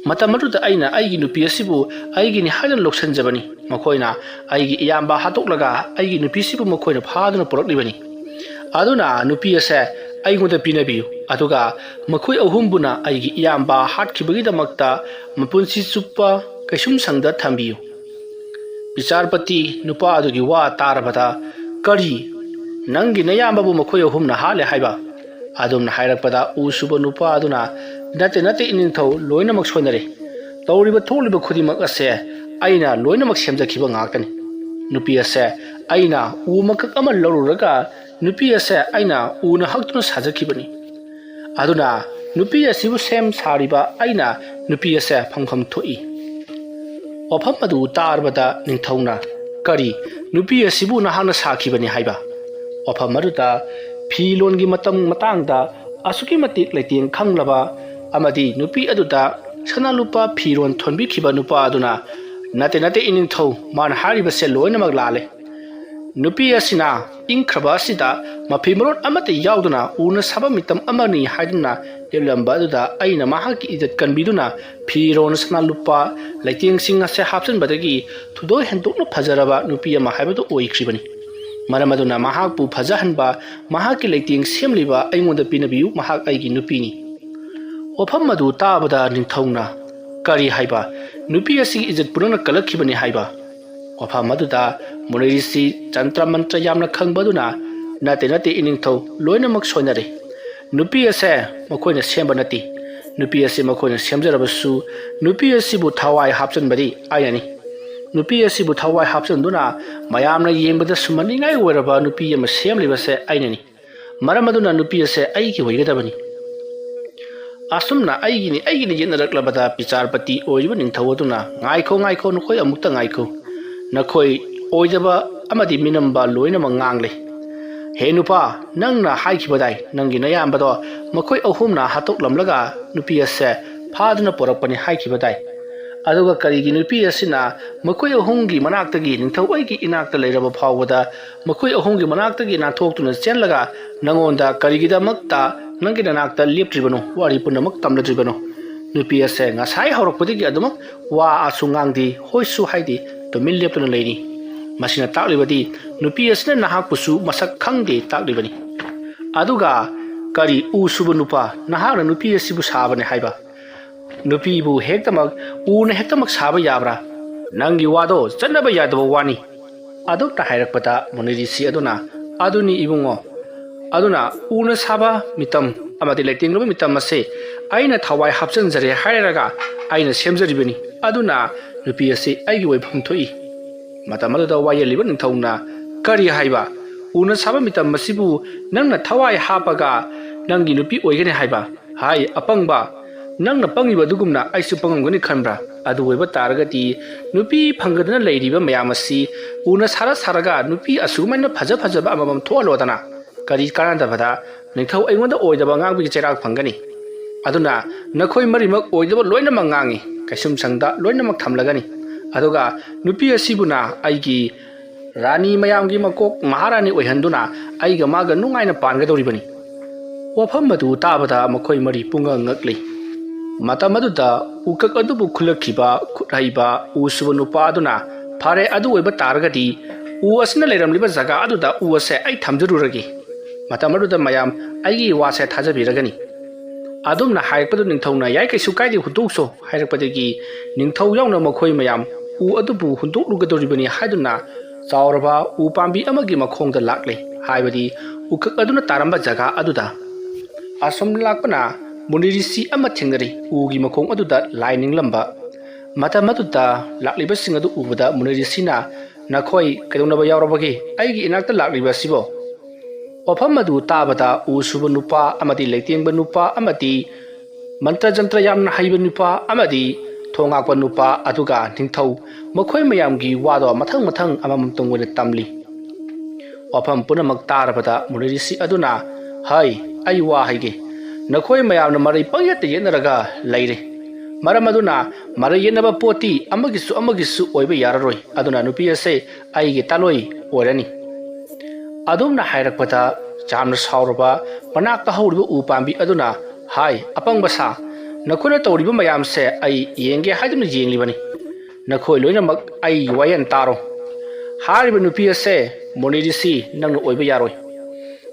ꯃꯇꯝ ꯑꯗꯨꯗ ꯑꯩꯅ ꯑꯩꯒꯤ ꯅꯨꯄꯤ ꯑꯁꯤꯕꯨ ꯑꯩꯒꯤꯅꯤ ꯍꯥꯏꯗꯨꯅ ꯂꯧꯁꯤꯟꯖꯕꯅꯤ꯫ ꯃꯈꯣꯏꯅ ꯑꯩꯒꯤ ꯏꯌꯥꯝꯕ ꯍꯥꯠꯇꯣꯛꯂꯒ ꯑꯩꯒꯤ ꯅꯨꯄꯤꯁꯤꯕꯨ ꯃꯈꯣꯏꯅ ꯐꯥꯗꯨꯅ ꯄꯨꯔꯛꯂꯤꯕꯅꯤ꯫ ꯑꯗꯨꯅ ꯅꯨꯄꯤ ꯑꯁꯦ ꯑꯩꯉꯣꯟꯗ ꯄꯤꯅꯕꯤꯌꯨ, ꯑꯗꯨꯒ ꯃꯈꯣꯏ ꯑꯍꯨꯝꯕꯨꯅ ꯑꯩꯒꯤ ꯏꯌꯥꯝꯕ ꯍꯥꯠꯈꯤꯕꯒꯤꯗꯃꯛꯇ ꯃꯄꯨꯟꯁꯤ ꯆꯨꯞꯄ ꯀꯩꯁꯨꯝꯁꯪꯗ ꯊꯝꯕꯤꯌꯨ꯫ ꯕꯤꯆꯥꯔꯄꯇꯤ ꯅꯨꯄꯥ ꯑꯗꯨꯒꯤ ꯋꯥ ꯇꯥꯔꯕꯗ, "ꯀꯔꯤ? ꯅꯪꯒꯤ ꯅꯌꯥꯝꯕꯕꯨ ꯃꯈꯣꯏ ꯑꯍꯨꯝꯅ ꯍꯥꯠꯂꯦ ꯍꯥꯏꯕ?" ꯑꯗꯨꯝꯅ ꯍꯥꯏꯔꯛꯄꯗ ꯎ ꯁꯨꯕ ꯅꯨꯄꯥ ꯑꯗꯨꯅ, "ꯅꯠꯇꯦ, ꯅꯠꯇꯦ, ꯏꯅꯤꯡꯊꯧ, ꯂꯣꯏꯅꯃꯛ ꯁꯣꯏꯅꯔꯦ꯫ ꯇꯧꯔꯤꯕ ꯊꯣꯛꯂꯤꯕ ꯈꯨꯗꯤꯡꯃꯛ ꯑꯁꯦ ꯑꯩꯅ ꯂꯣꯏꯅꯃꯛ ꯁꯦꯝꯖꯈꯤꯕ ꯉꯥꯛꯇꯅꯤ꯫ ꯅꯨꯄꯤ ꯑꯁꯦ ꯑꯩꯅ ꯎ ꯃꯀꯛ ꯑꯃ ꯂꯧꯔꯨꯔꯒ ꯅꯨꯄꯤ ꯑꯁꯦ ꯑꯩꯅ ꯎꯅ ꯍꯛꯇꯨꯅ ꯁꯥꯖꯈꯤꯕꯅꯤ꯫ ꯑꯗꯨꯅ ꯅꯨꯄꯤ ꯑꯁꯤꯕꯨ ꯁꯦꯝ ꯁꯥꯔꯤꯕ ꯑꯩꯅ ꯅꯨꯄꯤ ꯑꯁꯦ ꯐꯪꯐꯝ ꯊꯣꯛꯏ꯫" ꯋꯥꯐꯝ ꯑꯗꯨ ꯇꯥꯔꯕꯗ ꯅꯤꯡꯊꯧꯅ, "ꯀꯔꯤ? ꯅꯨꯄꯤ ꯑꯁꯤꯕꯨ ꯅꯍꯥꯛꯅ ꯁꯥꯈꯤꯕꯅꯤ ꯍꯥꯏꯕ?" ꯋꯥꯐꯝ ꯑꯗꯨꯗ ꯐꯤꯔꯣꯟꯒꯤ ꯃꯇꯝ ꯃꯇꯥꯡꯗ ꯑꯁꯨꯛꯀꯤ ꯃꯇꯤꯛ ꯂꯩꯇꯦꯡ ꯈꯪꯂꯕ ꯑꯃꯗꯤ ꯅꯨꯄꯤ ꯑꯗꯨꯗ ꯁꯅꯥ ꯂꯨꯄꯥ ꯐꯤꯔꯣꯟ ꯊꯣꯟꯕꯤꯈꯤꯕ ꯅꯨꯄꯥ ꯑꯗꯨꯅ, "ꯅꯠꯇꯦ, ꯅꯠꯇꯦ, ꯏꯅꯤꯡꯊꯧ, ꯃꯥꯅ ꯍꯥꯏꯔꯤꯕꯁꯦ ꯂꯣꯏꯅꯃꯛ ꯂꯥꯜꯂꯦ꯫ ꯅꯨꯄꯤ ꯑꯁꯤꯅ ꯏꯪꯈ꯭ꯔꯕ ꯑꯁꯤꯗ ꯃꯐꯤ ꯃꯔꯣꯟ ꯑꯃꯠꯇ ꯌꯥꯎꯗꯅ ꯎꯅ ꯁꯥꯕ ꯃꯤꯇꯝ ꯑꯃꯅꯤ ꯍꯥꯏꯗꯨꯅ ꯂꯦꯞꯂꯝꯕ ꯑꯗꯨꯗ ꯑꯩꯅ ꯃꯍꯥꯛꯀꯤ ꯏꯖꯠ ꯀꯟꯕꯤꯗꯨꯅ ꯐꯤꯔꯣꯟ ꯁꯅꯥ ꯂꯨꯄꯥ ꯂꯩꯇꯦꯡꯁꯤꯡ ꯑꯁꯦ ꯍꯥꯞꯆꯤꯟꯕꯗꯒꯤ ꯊꯣꯏꯗꯣꯛ ꯍꯦꯟꯗꯣꯛꯅ ꯐꯖꯔꯕ ꯅꯨꯄꯤ ꯑꯃ ꯍꯥꯏꯕꯗꯨ ꯑꯣꯏꯈ꯭ꯔꯤꯕꯅꯤ꯫ ꯃꯔꯝ ꯑꯗꯨꯅ ꯃꯍꯥꯛꯄꯨ ꯐꯖꯍꯟꯕ ꯃꯍꯥꯛꯀꯤ ꯂꯩꯇꯦꯡ ꯁꯦꯝꯂꯤꯕ ꯑꯩꯉꯣꯟꯗ ꯄꯤꯅꯕꯤꯌꯨ, ꯃꯍꯥꯛ ꯑꯩꯒꯤ ꯅꯨꯄꯤꯅꯤ꯫" ꯋꯥꯐꯝ ꯑꯗꯨ ꯇꯥꯕꯗ ꯅꯤꯡꯊꯧꯅ, "ꯀꯔꯤ ꯍꯥꯏꯕ? ꯅꯨꯄꯤ ꯑꯁꯤꯒꯤ ꯏꯖꯠꯄꯨ ꯅꯪꯅ ꯀꯜꯂꯛꯈꯤꯕꯅꯤ ꯍꯥꯏꯕ?" ꯋꯥꯐꯝ ꯑꯗꯨꯗ ꯃꯨꯅꯤ ꯔꯤꯁꯤ ꯆꯟꯇ꯭ꯔ ꯃꯟꯇ꯭ꯔ ꯌꯥꯝꯅ ꯈꯪꯕ ꯑꯗꯨꯅ, "ꯅꯠꯇꯦ, ꯅꯠꯇꯦ, ꯏꯅꯤꯡꯊꯧ, ꯂꯣꯏꯅꯃꯛ ꯁꯣꯏꯅꯔꯦ꯫ ꯅꯨꯄꯤ ꯑꯁꯦ ꯃꯈꯣꯏꯅ ꯁꯦꯝꯕ ꯅꯠꯇꯦ꯫ ꯅꯨꯄꯤ ꯑꯁꯤ ꯃꯈꯣꯏꯅ ꯁꯦꯝꯖꯔꯕꯁꯨ ꯅꯨꯄꯤ ꯑꯁꯤꯕꯨ ꯊꯋꯥꯏ ꯍꯥꯞꯆꯤꯟꯕꯗꯤ ꯑꯩꯅꯅꯤ꯫ ꯅꯨꯄꯤ ꯑꯁꯤꯕꯨ ꯊꯋꯥꯏ ꯍꯥꯞꯆꯤꯟꯗꯨꯅ ꯃꯌꯥꯝꯅ ꯌꯦꯡꯕꯗ ꯁꯨꯝꯍꯟꯅꯤꯡꯉꯥꯏ ꯑꯣꯏꯔꯕ ꯅꯨꯄꯤ ꯑꯃ ꯁꯦꯝꯂꯤꯕꯁꯦ ꯑꯩꯅꯅꯤ꯫ ꯃꯔꯝ ꯑꯗꯨꯅ ꯅꯨꯄꯤ ꯑꯁꯦ ꯑꯩꯒꯤ ꯑꯣꯏꯒꯗꯕꯅꯤ꯫" ꯑꯁꯨꯝꯅ ꯑꯩꯒꯤꯅꯤ ꯑꯩꯒꯤꯅꯤ ꯌꯦꯠꯅꯔꯛꯂꯕꯗ ꯕꯤꯆꯥꯔꯄꯇꯤ ꯑꯣꯏꯔꯤꯕ ꯅꯤꯡꯊꯧ ꯑꯗꯨꯅ, "ꯉꯥꯏꯈꯣ, ꯉꯥꯏꯈꯣ, ꯅꯈꯣꯏ ꯑꯃꯨꯛꯇ ꯉꯥꯏꯈꯣ꯫ ꯅꯈꯣꯏ ꯑꯣꯏꯗꯕ ꯑꯃꯗꯤ ꯃꯤꯅꯝꯕ ꯂꯣꯏꯅꯃꯛ ꯉꯥꯡꯂꯦ꯫ ꯍꯦ ꯅꯨꯄꯥ, ꯅꯪꯅ ꯍꯥꯏꯈꯤꯕꯗꯥꯏ ꯅꯪꯒꯤ ꯅꯌꯥꯝꯕꯗꯣ ꯃꯈꯣꯏ ꯑꯍꯨꯝꯅ ꯍꯥꯠꯇꯣꯛꯂꯝꯂꯒ ꯅꯨꯄꯤ ꯑꯁꯦ ꯐꯥꯗꯨꯅ ꯄꯣꯔꯛꯄꯅꯤ ꯍꯥꯏꯈꯤꯕꯗꯥꯏ? ꯑꯗꯨꯒ ꯀꯔꯤꯒꯤ ꯅꯨꯄꯤ ꯑꯁꯤꯅ ꯃꯈꯣꯏ ꯑꯍꯨꯝꯒꯤ ꯃꯅꯥꯛꯇꯒꯤ ꯅꯤꯡꯊꯧ ꯑꯩꯒꯤ ꯏꯅꯥꯛꯇ ꯂꯩꯔꯕ ꯐꯥꯎꯕꯗ ꯃꯈꯣꯏ ꯑꯍꯨꯝꯒꯤ ꯃꯅꯥꯛꯇꯒꯤ ꯅꯥꯟꯊꯣꯛꯇꯨꯅ ꯆꯦꯜꯂꯒ ꯅꯉꯣꯟꯗ ꯀꯔꯤꯒꯤꯗꯃꯛꯇ ꯅꯪꯒꯤ ꯅꯅꯥꯛꯇ ꯂꯦꯞꯇ꯭ꯔꯤꯕꯅꯣ? ꯋꯥꯔꯤ ꯄꯨꯝꯅꯃꯛ ꯇꯝꯂꯗ꯭ꯔꯤꯕꯅꯣ?" ꯅꯨꯄꯤ ꯑꯁꯦ ꯉꯁꯥꯏ ꯍꯧꯔꯛꯄꯗꯒꯤ ꯑꯗꯨꯃꯛ ꯋꯥꯁꯨ ꯉꯥꯡꯗꯦ, ꯍꯣꯏꯁꯨ ꯍꯥꯏꯗꯦ, ꯇꯨꯃꯤꯟ ꯂꯦꯞꯇꯨꯅ ꯂꯩꯔꯤ꯫ ꯃꯁꯤꯅ ꯇꯥꯛꯂꯤꯕꯗꯤ ꯅꯨꯄꯤ ꯑꯁꯤꯅ ꯅꯍꯥꯛꯄꯨꯁꯨ ꯃꯁꯛ ꯈꯪꯗꯦ ꯇꯥꯛꯂꯤꯕꯅꯤ꯫ ꯑꯗꯨꯒ ꯀꯔꯤ ꯎ ꯁꯨꯕ ꯅꯨꯄꯥ, ꯅꯍꯥꯛꯅ ꯅꯨꯄꯤ ꯑꯁꯤꯕꯨ ꯁꯥꯕꯅꯦ ꯍꯥꯏꯕ? ꯅꯨꯄꯤꯕꯨ ꯍꯦꯛꯇꯃꯛ ꯎꯅ ꯍꯦꯛꯇꯃꯛ ꯁꯥꯕ ꯌꯥꯕ꯭ꯔꯥ? ꯅꯪꯒꯤ ꯋꯥꯗꯣ ꯆꯠꯅꯕ ꯌꯥꯗꯕ ꯋꯥꯅꯤ꯫ ꯑꯗꯨꯝꯅ ꯍꯥꯏꯔꯛꯄꯗ ꯃꯨꯅꯤꯔꯤꯁꯤ ꯑꯗꯨꯅ, "ꯑꯗꯨꯅꯤ ꯏꯕꯨꯡꯉꯣ, ꯑꯗꯨꯅ ꯎꯅ ꯁꯥꯕ ꯃꯤꯇꯝ ꯑꯃꯗꯤ ꯂꯩꯇꯦꯡꯂꯕ ꯃꯤꯇꯝ ꯑꯁꯤ ꯑꯩꯅ ꯊꯋꯥꯏ ꯍꯥꯞꯆꯤꯟꯖꯔꯦ ꯍꯥꯏꯔꯒ ꯑꯩꯅ ꯁꯦꯝꯖꯔꯤꯕꯅꯤ꯫ ꯑꯗꯨꯅ ꯅꯨꯄꯤ ꯑꯁꯤ ꯑꯩꯒꯤ ꯑꯣꯏꯐꯝ ꯊꯣꯛꯏ꯫" ꯃꯇꯝ ꯑꯗꯨꯗ ꯋꯥꯌꯦꯜꯂꯤꯕ ꯅꯤꯡꯊꯧꯅ, "ꯀꯔꯤ ꯍꯥꯏꯕ? ꯎꯅ ꯁꯥꯕ ꯃꯤꯇꯝ ꯑꯁꯤꯕꯨ ꯅꯪꯅ ꯊꯋꯥꯏ ꯍꯥꯞꯄꯒ ꯅꯪꯒꯤ ꯅꯨꯄꯤ ꯑꯣꯏꯒꯅꯤ ꯍꯥꯏꯕ? ꯍꯥꯏ ꯑꯄꯪꯕ, ꯅꯪꯅ ꯄꯪꯉꯤꯕ ꯑꯗꯨꯒꯨꯝꯅ ꯑꯩꯁꯨ ꯄꯪꯉꯝꯒꯅꯤ ꯈꯟꯕ꯭ꯔꯥ? ꯑꯗꯨ ꯑꯣꯏꯕ ꯇꯥꯔꯒꯗꯤ ꯅꯨꯄꯤ ꯐꯪꯒꯗꯅ ꯂꯩꯔꯤꯕ ꯃꯌꯥꯝ ꯑꯁꯤ ꯎꯅ ꯁꯥꯔ ꯁꯥꯔꯒ ꯅꯨꯄꯤ ꯑꯁꯨꯃꯥꯏꯅ ꯐꯖ ꯐꯖꯕ ꯑꯃꯃꯝ ꯊꯣꯛꯍꯜꯂꯣꯗꯅ꯫ ꯀꯔꯤ ꯀꯥꯟꯅꯗꯕꯗ ꯅꯤꯡꯊꯧ ꯑꯩꯉꯣꯟꯗ ꯑꯣꯏꯗꯕ ꯉꯥꯡꯕꯒꯤ ꯆꯩꯔꯥꯛ ꯐꯪꯒꯅꯤ? ꯑꯗꯨꯅ ꯅꯈꯣꯏ ꯃꯔꯤꯃꯛ ꯑꯣꯏꯗꯕ ꯂꯣꯏꯅꯃꯛ ꯉꯥꯡꯉꯤ, ꯀꯩꯁꯨꯝꯁꯪꯗ ꯂꯣꯏꯅꯃꯛ ꯊꯝꯂꯒꯅꯤ꯫ ꯑꯗꯨꯒ ꯅꯨꯄꯤ ꯑꯁꯤꯕꯨꯅ ꯑꯩꯒꯤ ꯔꯥꯅꯤ ꯃꯌꯥꯝꯒꯤ ꯃꯀꯣꯛ ꯃꯍꯥꯔꯥꯅꯤ ꯑꯣꯏꯍꯟꯗꯨꯅ ꯑꯩꯒ ꯃꯥꯒ ꯅꯨꯡꯉꯥꯏꯅ ꯄꯥꯟꯒꯗꯧꯔꯤꯕꯅꯤ꯫" ꯋꯥꯐꯝ ꯑꯗꯨ ꯇꯥꯕꯗ ꯃꯈꯣꯏ ꯃꯔꯤ ꯄꯨꯡꯉꯛ ꯉꯛꯂꯤ꯫ ꯃꯇꯝ ꯑꯗꯨꯗ ꯎꯀꯛ ꯑꯗꯨꯕꯨ ꯈꯨꯜꯂꯛꯈꯤꯕ ꯈꯨꯠ ꯍꯩꯕ ꯎ ꯁꯨꯕ ꯅꯨꯄꯥ ꯑꯗꯨꯅ, "ꯐꯔꯦ, ꯑꯗꯨ ꯑꯣꯏꯕ ꯇꯥꯔꯒꯗꯤ ꯎ ꯑꯁꯤꯅ ꯂꯩꯔꯝꯂꯤꯕ ꯖꯒꯥ ꯑꯗꯨꯗ ꯎ ꯑꯁꯦ ꯑꯩ ꯊꯝꯖꯔꯨꯔꯒꯦ꯫ ꯃꯇꯝ ꯑꯗꯨꯗ ꯃꯌꯥꯝ ꯑꯩꯒꯤ ꯋꯥꯁꯦ ꯊꯥꯖꯕꯤꯔꯒꯅꯤ꯫" ꯑꯗꯨꯝꯅ ꯍꯥꯏꯔꯛꯄꯗꯨ ꯅꯤꯡꯊꯧꯅ, "ꯌꯥꯏ, ꯀꯩꯁꯨ ꯀꯥꯏꯗꯦ, ꯍꯨꯟꯗꯣꯛꯆꯧ" ꯍꯥꯏꯔꯛꯄꯗꯒꯤ ꯅꯤꯡꯊꯧ ꯌꯥꯎꯅ ꯃꯈꯣꯏ ꯃꯌꯥꯝ ꯎ ꯑꯗꯨꯕꯨ ꯍꯨꯟꯗꯣꯛꯂꯨꯒꯗꯧꯔꯤꯕꯅꯤ ꯍꯥꯏꯗꯨꯅ ꯆꯥꯎꯔꯕ ꯎ ꯄꯥꯝꯕꯤ ꯑꯃꯒꯤ ꯃꯈꯣꯡꯗ ꯂꯥꯛꯂꯦ꯫ ꯍꯥꯏꯕꯗꯤ ꯎꯀꯛ ꯑꯗꯨꯅ ꯇꯥꯔꯝꯕ ꯖꯒꯥ ꯑꯗꯨꯗ꯫ ꯑꯁꯨꯝ ꯂꯥꯛꯄꯅ ꯃꯨꯅꯤꯔꯤꯁꯤ ꯑꯃ ꯊꯦꯡꯅꯔꯤ, ꯎꯒꯤ ꯃꯈꯣꯡ ꯑꯗꯨꯗ ꯂꯥꯏ ꯅꯤꯡꯂꯝꯕ꯫ ꯃꯇꯝ ꯑꯗꯨꯗ ꯂꯥꯛꯂꯤꯕꯁꯤꯡ ꯑꯗꯨ ꯎꯕꯗ ꯃꯨꯅꯤꯔꯤꯁꯤꯅ, "ꯅꯈꯣꯏ ꯀꯩꯗꯧꯅꯕ ꯌꯥꯎꯔꯕꯒꯦ ꯑꯩꯒꯤ ꯏꯅꯥꯛꯇ ꯂꯥꯛꯂꯤꯕ ꯑꯁꯤꯕꯣ?" ꯋꯥꯐꯝ ꯑꯗꯨ ꯇꯥꯕꯗ ꯎ ꯁꯨꯕ ꯅꯨꯄꯥ ꯑꯃꯗꯤ ꯂꯩꯇꯦꯡꯕ ꯅꯨꯄꯥ ꯑꯃꯗꯤ ꯃꯟꯇ꯭ꯔ ꯖꯟꯇ꯭ꯔ ꯌꯥꯝꯅ ꯍꯩꯕ ꯅꯨꯄꯥ ꯑꯃꯗꯤ ꯊꯣꯡ ꯉꯥꯛꯄ ꯅꯨꯄꯥ ꯑꯗꯨꯒ ꯅꯤꯡꯊꯧ, ꯃꯈꯣꯏ ꯃꯌꯥꯝꯒꯤ ꯋꯥꯗꯣ ꯃꯊꯪ ꯃꯊꯪ ꯑꯃꯃꯝꯇꯪ ꯑꯣꯏꯅ ꯇꯝꯂꯤ꯫ ꯋꯥꯐꯝ ꯄꯨꯝꯅꯃꯛ ꯇꯥꯔꯕꯗ ꯃꯨꯅꯤ ꯔꯤꯁꯤ ꯑꯗꯨꯅ, "ꯍꯩ, ꯑꯩ ꯋꯥ ꯍꯥꯏꯒꯦ꯫ ꯅꯈꯣꯏ ꯃꯌꯥꯝꯅ ꯃꯔꯩ ꯄꯪꯌꯦꯠꯇ ꯌꯦꯠꯅꯔꯒ ꯂꯩꯔꯦ꯫ ꯃꯔꯝ ꯑꯗꯨꯅ ꯃꯔꯩ ꯌꯦꯠꯅꯕ ꯄꯣꯠꯇꯤ ꯑꯃꯒꯤꯁꯨ ꯑꯃꯒꯤꯁꯨ ꯑꯣꯏꯕ ꯌꯥꯔꯔꯣꯏ꯫ ꯑꯗꯨꯅ ꯅꯨꯄꯤ ꯑꯁꯦ ꯑꯩꯒꯤ ꯇꯥꯂꯣꯏ ꯑꯣꯏꯔꯅꯤ"꯫ ꯑꯗꯨꯝꯅ ꯍꯥꯏꯔꯛꯄꯗ ꯌꯥꯝꯅ ꯁꯥꯎꯔꯕ ꯃꯅꯥꯛꯇ ꯍꯧꯔꯤꯕ ꯎ ꯄꯥꯝꯕꯤ ꯑꯗꯨꯅ, "ꯍꯥꯏ, ꯑꯄꯪꯕ ꯁꯥ, ꯅꯈꯣꯏꯅ ꯇꯧꯔꯤꯕ ꯃꯌꯥꯝꯁꯦ ꯑꯩ ꯌꯦꯡꯒꯦ ꯍꯥꯏꯗꯨꯅ ꯌꯦꯡꯂꯤꯕꯅꯤ꯫ ꯅꯈꯣꯏ ꯂꯣꯏꯅꯃꯛ ꯑꯩꯒꯤ ꯋꯥꯌꯦꯜ ꯇꯥꯔꯣ꯫ ꯍꯥꯏꯔꯤꯕ ꯅꯨꯄꯤ ꯑꯁꯦ ꯃꯨꯅꯤ ꯔꯤꯁꯤ ꯅꯪꯅ ꯑꯣꯏꯕ ꯌꯥꯔꯣꯏ꯫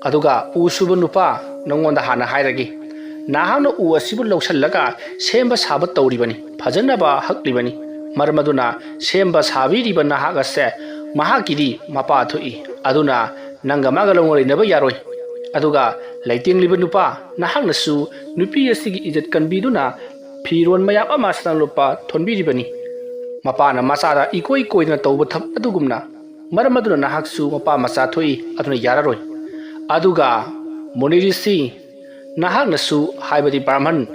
ꯑꯗꯨꯒ ꯎ ꯁꯨꯕ ꯅꯨꯄꯥ, ꯅꯉꯣꯟꯗ ꯍꯥꯟꯅ ꯍꯥꯏꯔꯒꯦ, ꯅꯍꯥꯛꯅ ꯎ ꯑꯁꯤꯕꯨ ꯂꯧꯁꯤꯜꯂꯒ ꯁꯦꯝꯕ ꯁꯥꯕ ꯇꯧꯔꯤꯕꯅꯤ, ꯐꯖꯅꯕ ꯍꯛꯂꯤꯕꯅꯤ꯫ ꯃꯔꯝ ꯑꯗꯨꯅ ꯁꯦꯝꯕ ꯁꯥꯕꯤꯔꯤꯕ ꯅꯍꯥꯛ ꯑꯁꯦ ꯃꯍꯥꯛꯀꯤꯗꯤ ꯃꯄꯥ ꯊꯣꯛꯏ꯫ ꯑꯗꯨꯅ ꯅꯪꯒ ꯃꯥꯒ ꯂꯧꯅ ꯂꯩꯅꯕ ꯌꯥꯔꯣꯏ꯫ ꯑꯗꯨꯒ ꯂꯩꯇꯦꯡꯂꯤꯕ ꯅꯨꯄꯥ, ꯅꯍꯥꯛꯅꯁꯨ ꯅꯨꯄꯤ ꯑꯁꯤꯒꯤ ꯏꯖꯠ ꯀꯟꯕꯤꯗꯨꯅ ꯐꯤꯔꯣꯜ ꯃꯌꯥꯝ ꯑꯃ ꯁꯅꯥ ꯂꯨꯄꯥ ꯊꯣꯟꯕꯤꯔꯤꯕꯅꯤ꯫ ꯃꯄꯥꯅ ꯃꯆꯥꯗ ꯏꯀꯣꯏ ꯀꯣꯏꯗꯅ ꯇꯧꯕ ꯊꯕꯛ ꯑꯗꯨꯒꯨꯝꯅ꯫ ꯃꯔꯝ ꯑꯗꯨꯅ ꯅꯍꯥꯛꯁꯨ ꯃꯄꯥ ꯃꯆꯥ ꯊꯣꯛꯏ, ꯑꯗꯨꯅ ꯌꯥꯔꯔꯣꯏ꯫ ꯑꯗꯨꯒ ꯃꯨꯅꯤ ꯔꯤꯁꯤ, ꯅꯍꯥꯛꯅꯁꯨ, ꯍꯥꯏꯕꯗꯤ ꯕ꯭ꯔꯥꯍꯃꯟ,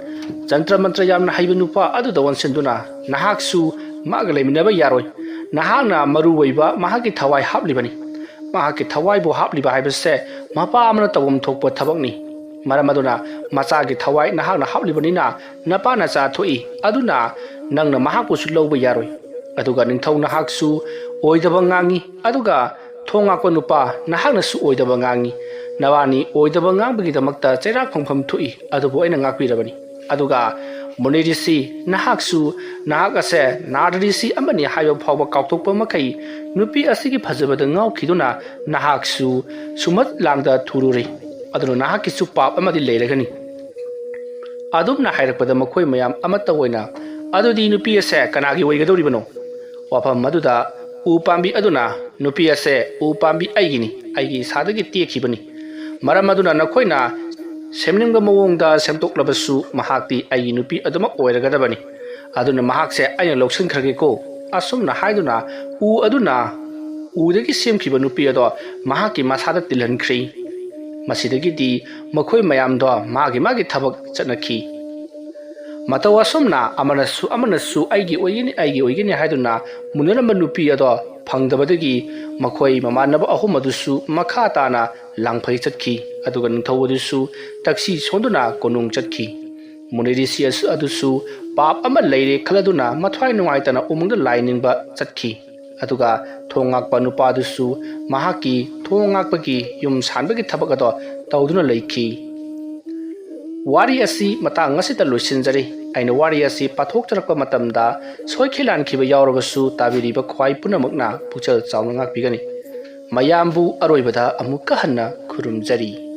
ꯖꯟꯇ꯭ꯔ ꯃꯟꯇ꯭ꯔ ꯌꯥꯝꯅ ꯍꯩꯕ ꯅꯨꯄꯥ ꯑꯗꯨꯗ ꯑꯣꯟꯁꯤꯟꯗꯨꯅ ꯅꯍꯥꯛꯁꯨ ꯃꯥꯒ ꯂꯩꯃꯤꯟꯅꯕ ꯌꯥꯔꯣꯏ꯫ ꯅꯍꯥꯛꯅ ꯃꯔꯨ ꯑꯣꯏꯕ ꯃꯍꯥꯛꯀꯤ ꯊꯋꯥꯏ ꯍꯥꯞꯂꯤꯕꯅꯤ꯫ ꯃꯍꯥꯛꯀꯤ ꯊꯋꯥꯏꯕꯨ ꯍꯥꯞꯂꯤꯕ ꯍꯥꯏꯕꯁꯦ ꯃꯄꯥ ꯑꯃꯅ ꯇꯧꯐꯝ ꯊꯣꯛꯄ ꯊꯕꯛꯅꯤ꯫ ꯃꯔꯝ ꯑꯗꯨꯅ ꯃꯆꯥꯒꯤ ꯊꯋꯥꯏ ꯅꯍꯥꯛꯅ ꯍꯥꯞꯂꯤꯕꯅꯤꯅ ꯅꯄꯥ ꯅꯆꯥ ꯊꯣꯛꯏ꯫ ꯑꯗꯨꯅ ꯅꯪꯅ ꯃꯍꯥꯛꯄꯨꯁꯨ ꯂꯧꯕ ꯌꯥꯔꯣꯏ꯫ ꯑꯗꯨꯒ ꯅꯤꯡꯊꯧ, ꯅꯍꯥꯛꯁꯨ ꯑꯣꯏꯗꯕ ꯉꯥꯡꯉꯤ꯫ ꯑꯗꯨꯒ ꯊꯣꯡ ꯉꯥꯛꯄ ꯅꯨꯄꯥ, ꯅꯍꯥꯛꯅꯁꯨ ꯑꯣꯏꯗꯕ ꯉꯥꯡꯉꯤ꯫ ꯅꯕꯥꯅꯤ ꯑꯣꯏꯗꯕ ꯉꯥꯡꯕꯒꯤꯗꯃꯛꯇ ꯆꯩꯔꯥꯛ ꯐꯪꯐꯝ ꯊꯣꯛꯏ, ꯑꯗꯨꯕꯨ ꯑꯩꯅ ꯉꯥꯛꯄꯤꯔꯕꯅꯤ꯫ ꯑꯗꯨꯒ ꯃꯨꯅꯤ ꯔꯤꯁꯤ, ꯅꯍꯥꯛꯁꯨ, ꯅꯍꯥꯛ ꯑꯁꯦ ꯅꯥꯔꯗ ꯔꯤꯁꯤ ꯑꯃꯅꯤ ꯍꯥꯏꯕ ꯐꯥꯎꯕ ꯀꯥꯎꯊꯣꯛꯄ ꯃꯈꯩ ꯅꯨꯄꯤ ꯑꯁꯤꯒꯤ ꯐꯖꯕꯗ ꯉꯥꯎꯈꯤꯗꯨꯅ ꯅꯍꯥꯛꯁꯨ ꯁꯨꯝꯍꯠ ꯂꯥꯡꯗ ꯊꯨꯔꯨꯔꯦ꯫ ꯑꯗꯨꯅ ꯅꯍꯥꯛꯀꯤꯁꯨ ꯄꯥꯞ ꯑꯃꯗꯤ ꯂꯩꯔꯒꯅꯤ꯫ ꯑꯗꯨꯝꯅ ꯍꯥꯏꯔꯛꯄꯗ ꯃꯈꯣꯏ ꯃꯌꯥꯝ ꯑꯃꯠꯇ ꯑꯣꯏꯅ, "ꯑꯗꯨꯗꯤ ꯅꯨꯄꯤ ꯑꯁꯦ ꯀꯅꯥꯒꯤ ꯑꯣꯏꯒꯗꯧꯔꯤꯕꯅꯣ?" ꯋꯥꯐꯝ ꯑꯗꯨꯗ ꯎ ꯄꯥꯝꯕꯤ ꯑꯗꯨꯅ, "ꯅꯨꯄꯤ ꯑꯁꯦ ꯎ ꯄꯥꯝꯕꯤ ꯑꯩꯒꯤꯅꯤ, ꯑꯩꯒꯤ ꯏꯁꯥꯗꯒꯤ ꯇꯦꯛꯈꯤꯕꯅꯤ꯫ ꯃꯔꯝ ꯑꯗꯨꯅ ꯅꯈꯣꯏꯅ ꯁꯦꯝꯅꯤꯡꯕ ꯃꯑꯣꯡꯗ ꯁꯦꯝꯗꯣꯛꯂꯕꯁꯨ ꯃꯍꯥꯛꯇꯤ ꯑꯩꯒꯤ ꯅꯨꯄꯤ ꯑꯗꯨꯃꯛ ꯑꯣꯏꯔꯒꯗꯕꯅꯤ꯫ ꯑꯗꯨꯅ ꯃꯍꯥꯛꯁꯦ ꯑꯩꯅ ꯂꯧꯁꯤꯟꯈ꯭ꯔꯒꯦꯀꯣ"꯫ ꯑꯁꯨꯝꯅ ꯍꯥꯏꯗꯨꯅ ꯎ ꯑꯗꯨꯅ ꯎꯗꯒꯤ ꯁꯦꯝꯈꯤꯕ ꯅꯨꯄꯤ ꯑꯗꯣ ꯃꯍꯥꯛꯀꯤ ꯃꯁꯥꯗ ꯇꯤꯜꯍꯟꯈ꯭ꯔꯤ꯫ ꯃꯁꯤꯗꯒꯤꯗꯤ ꯃꯈꯣꯏ ꯃꯌꯥꯝꯗꯣ ꯃꯥꯒꯤ ꯃꯥꯒꯤ ꯊꯕꯛ ꯆꯠꯅꯈꯤ꯫ ꯃꯇꯧ ꯑꯁꯨꯝꯅ ꯑꯃꯅꯁꯨ ꯑꯃꯅꯁꯨ "ꯑꯩꯒꯤ ꯑꯣꯏꯒꯅꯤ, ꯑꯩꯒꯤ ꯑꯣꯏꯒꯅꯤ" ꯍꯥꯏꯗꯨꯅ ꯃꯨꯟꯅꯔꯝꯕ ꯅꯨꯄꯤ ꯑꯗꯣ ꯐꯪꯗꯕꯗꯒꯤ ꯃꯈꯣꯏ ꯃꯃꯥꯟꯅꯕ ꯑꯍꯨꯝ ꯑꯗꯨꯁꯨ ꯃꯈꯥ ꯇꯥꯅ ꯂꯥꯡꯐꯩ ꯆꯠꯈꯤ꯫ ꯑꯗꯨꯒ ꯅꯤꯡꯊꯧ ꯑꯗꯨꯁꯨ ꯇꯛꯁꯤ ꯁꯣꯟꯗꯨꯅ ꯀꯣꯅꯨꯡ ꯆꯠꯈꯤ꯫ ꯃꯨꯅꯤꯔꯤꯁꯤ ꯑꯁ-, ꯑꯗꯨꯁꯨ ꯄꯥꯞ ꯑꯃ ꯂꯩꯔꯦ ꯈꯜꯂꯗꯨꯅ ꯃꯊ꯭ꯋꯥꯏ ꯅꯨꯡꯉꯥꯏꯇꯅ ꯎꯃꯪꯗ ꯂꯥꯏ ꯅꯤꯡꯕ ꯆꯠꯈꯤ꯫ ꯑꯗꯨꯒ ꯊꯣꯡ ꯉꯥꯛꯄ ꯅꯨꯄꯥꯗꯨꯁꯨ ꯃꯍꯥꯛꯀꯤ ꯊꯣꯡ ꯉꯥꯛꯄꯒꯤ ꯌꯨꯝ ꯁꯥꯟꯕꯒꯤ ꯊꯕꯛ ꯑꯗꯣ ꯇꯧꯗꯨꯅ ꯂꯩꯈꯤ꯫ ꯋꯥꯔꯤ ꯑꯁꯤ ꯃꯇꯥꯡ ꯑꯁꯤꯗ ꯂꯣꯏꯁꯤꯟꯖꯔꯤ꯫ ꯑꯩꯅ ꯋꯥꯔꯤ ꯑꯁꯤ ꯄꯥꯊꯣꯛꯆꯔꯛꯄ ꯃꯇꯝꯗ ꯁꯣꯏꯈꯤ ꯂꯥꯟꯈꯤꯕ ꯌꯥꯎꯔꯕꯁꯨ ꯇꯥꯕꯤꯔꯤꯕ ꯈ꯭ꯋꯥꯏ ꯄꯨꯝꯅꯃꯛꯅ ꯄꯨꯛꯆꯦꯜ ꯆꯥꯎꯅ ꯉꯥꯛꯄꯤꯒꯅꯤ꯫ ꯃꯌꯥꯝꯕꯨ ꯑꯔꯣꯏꯕꯗ ꯑꯃꯨꯛꯀ ꯍꯟꯅ ꯈꯨꯔꯨꯝꯖꯔꯤ꯫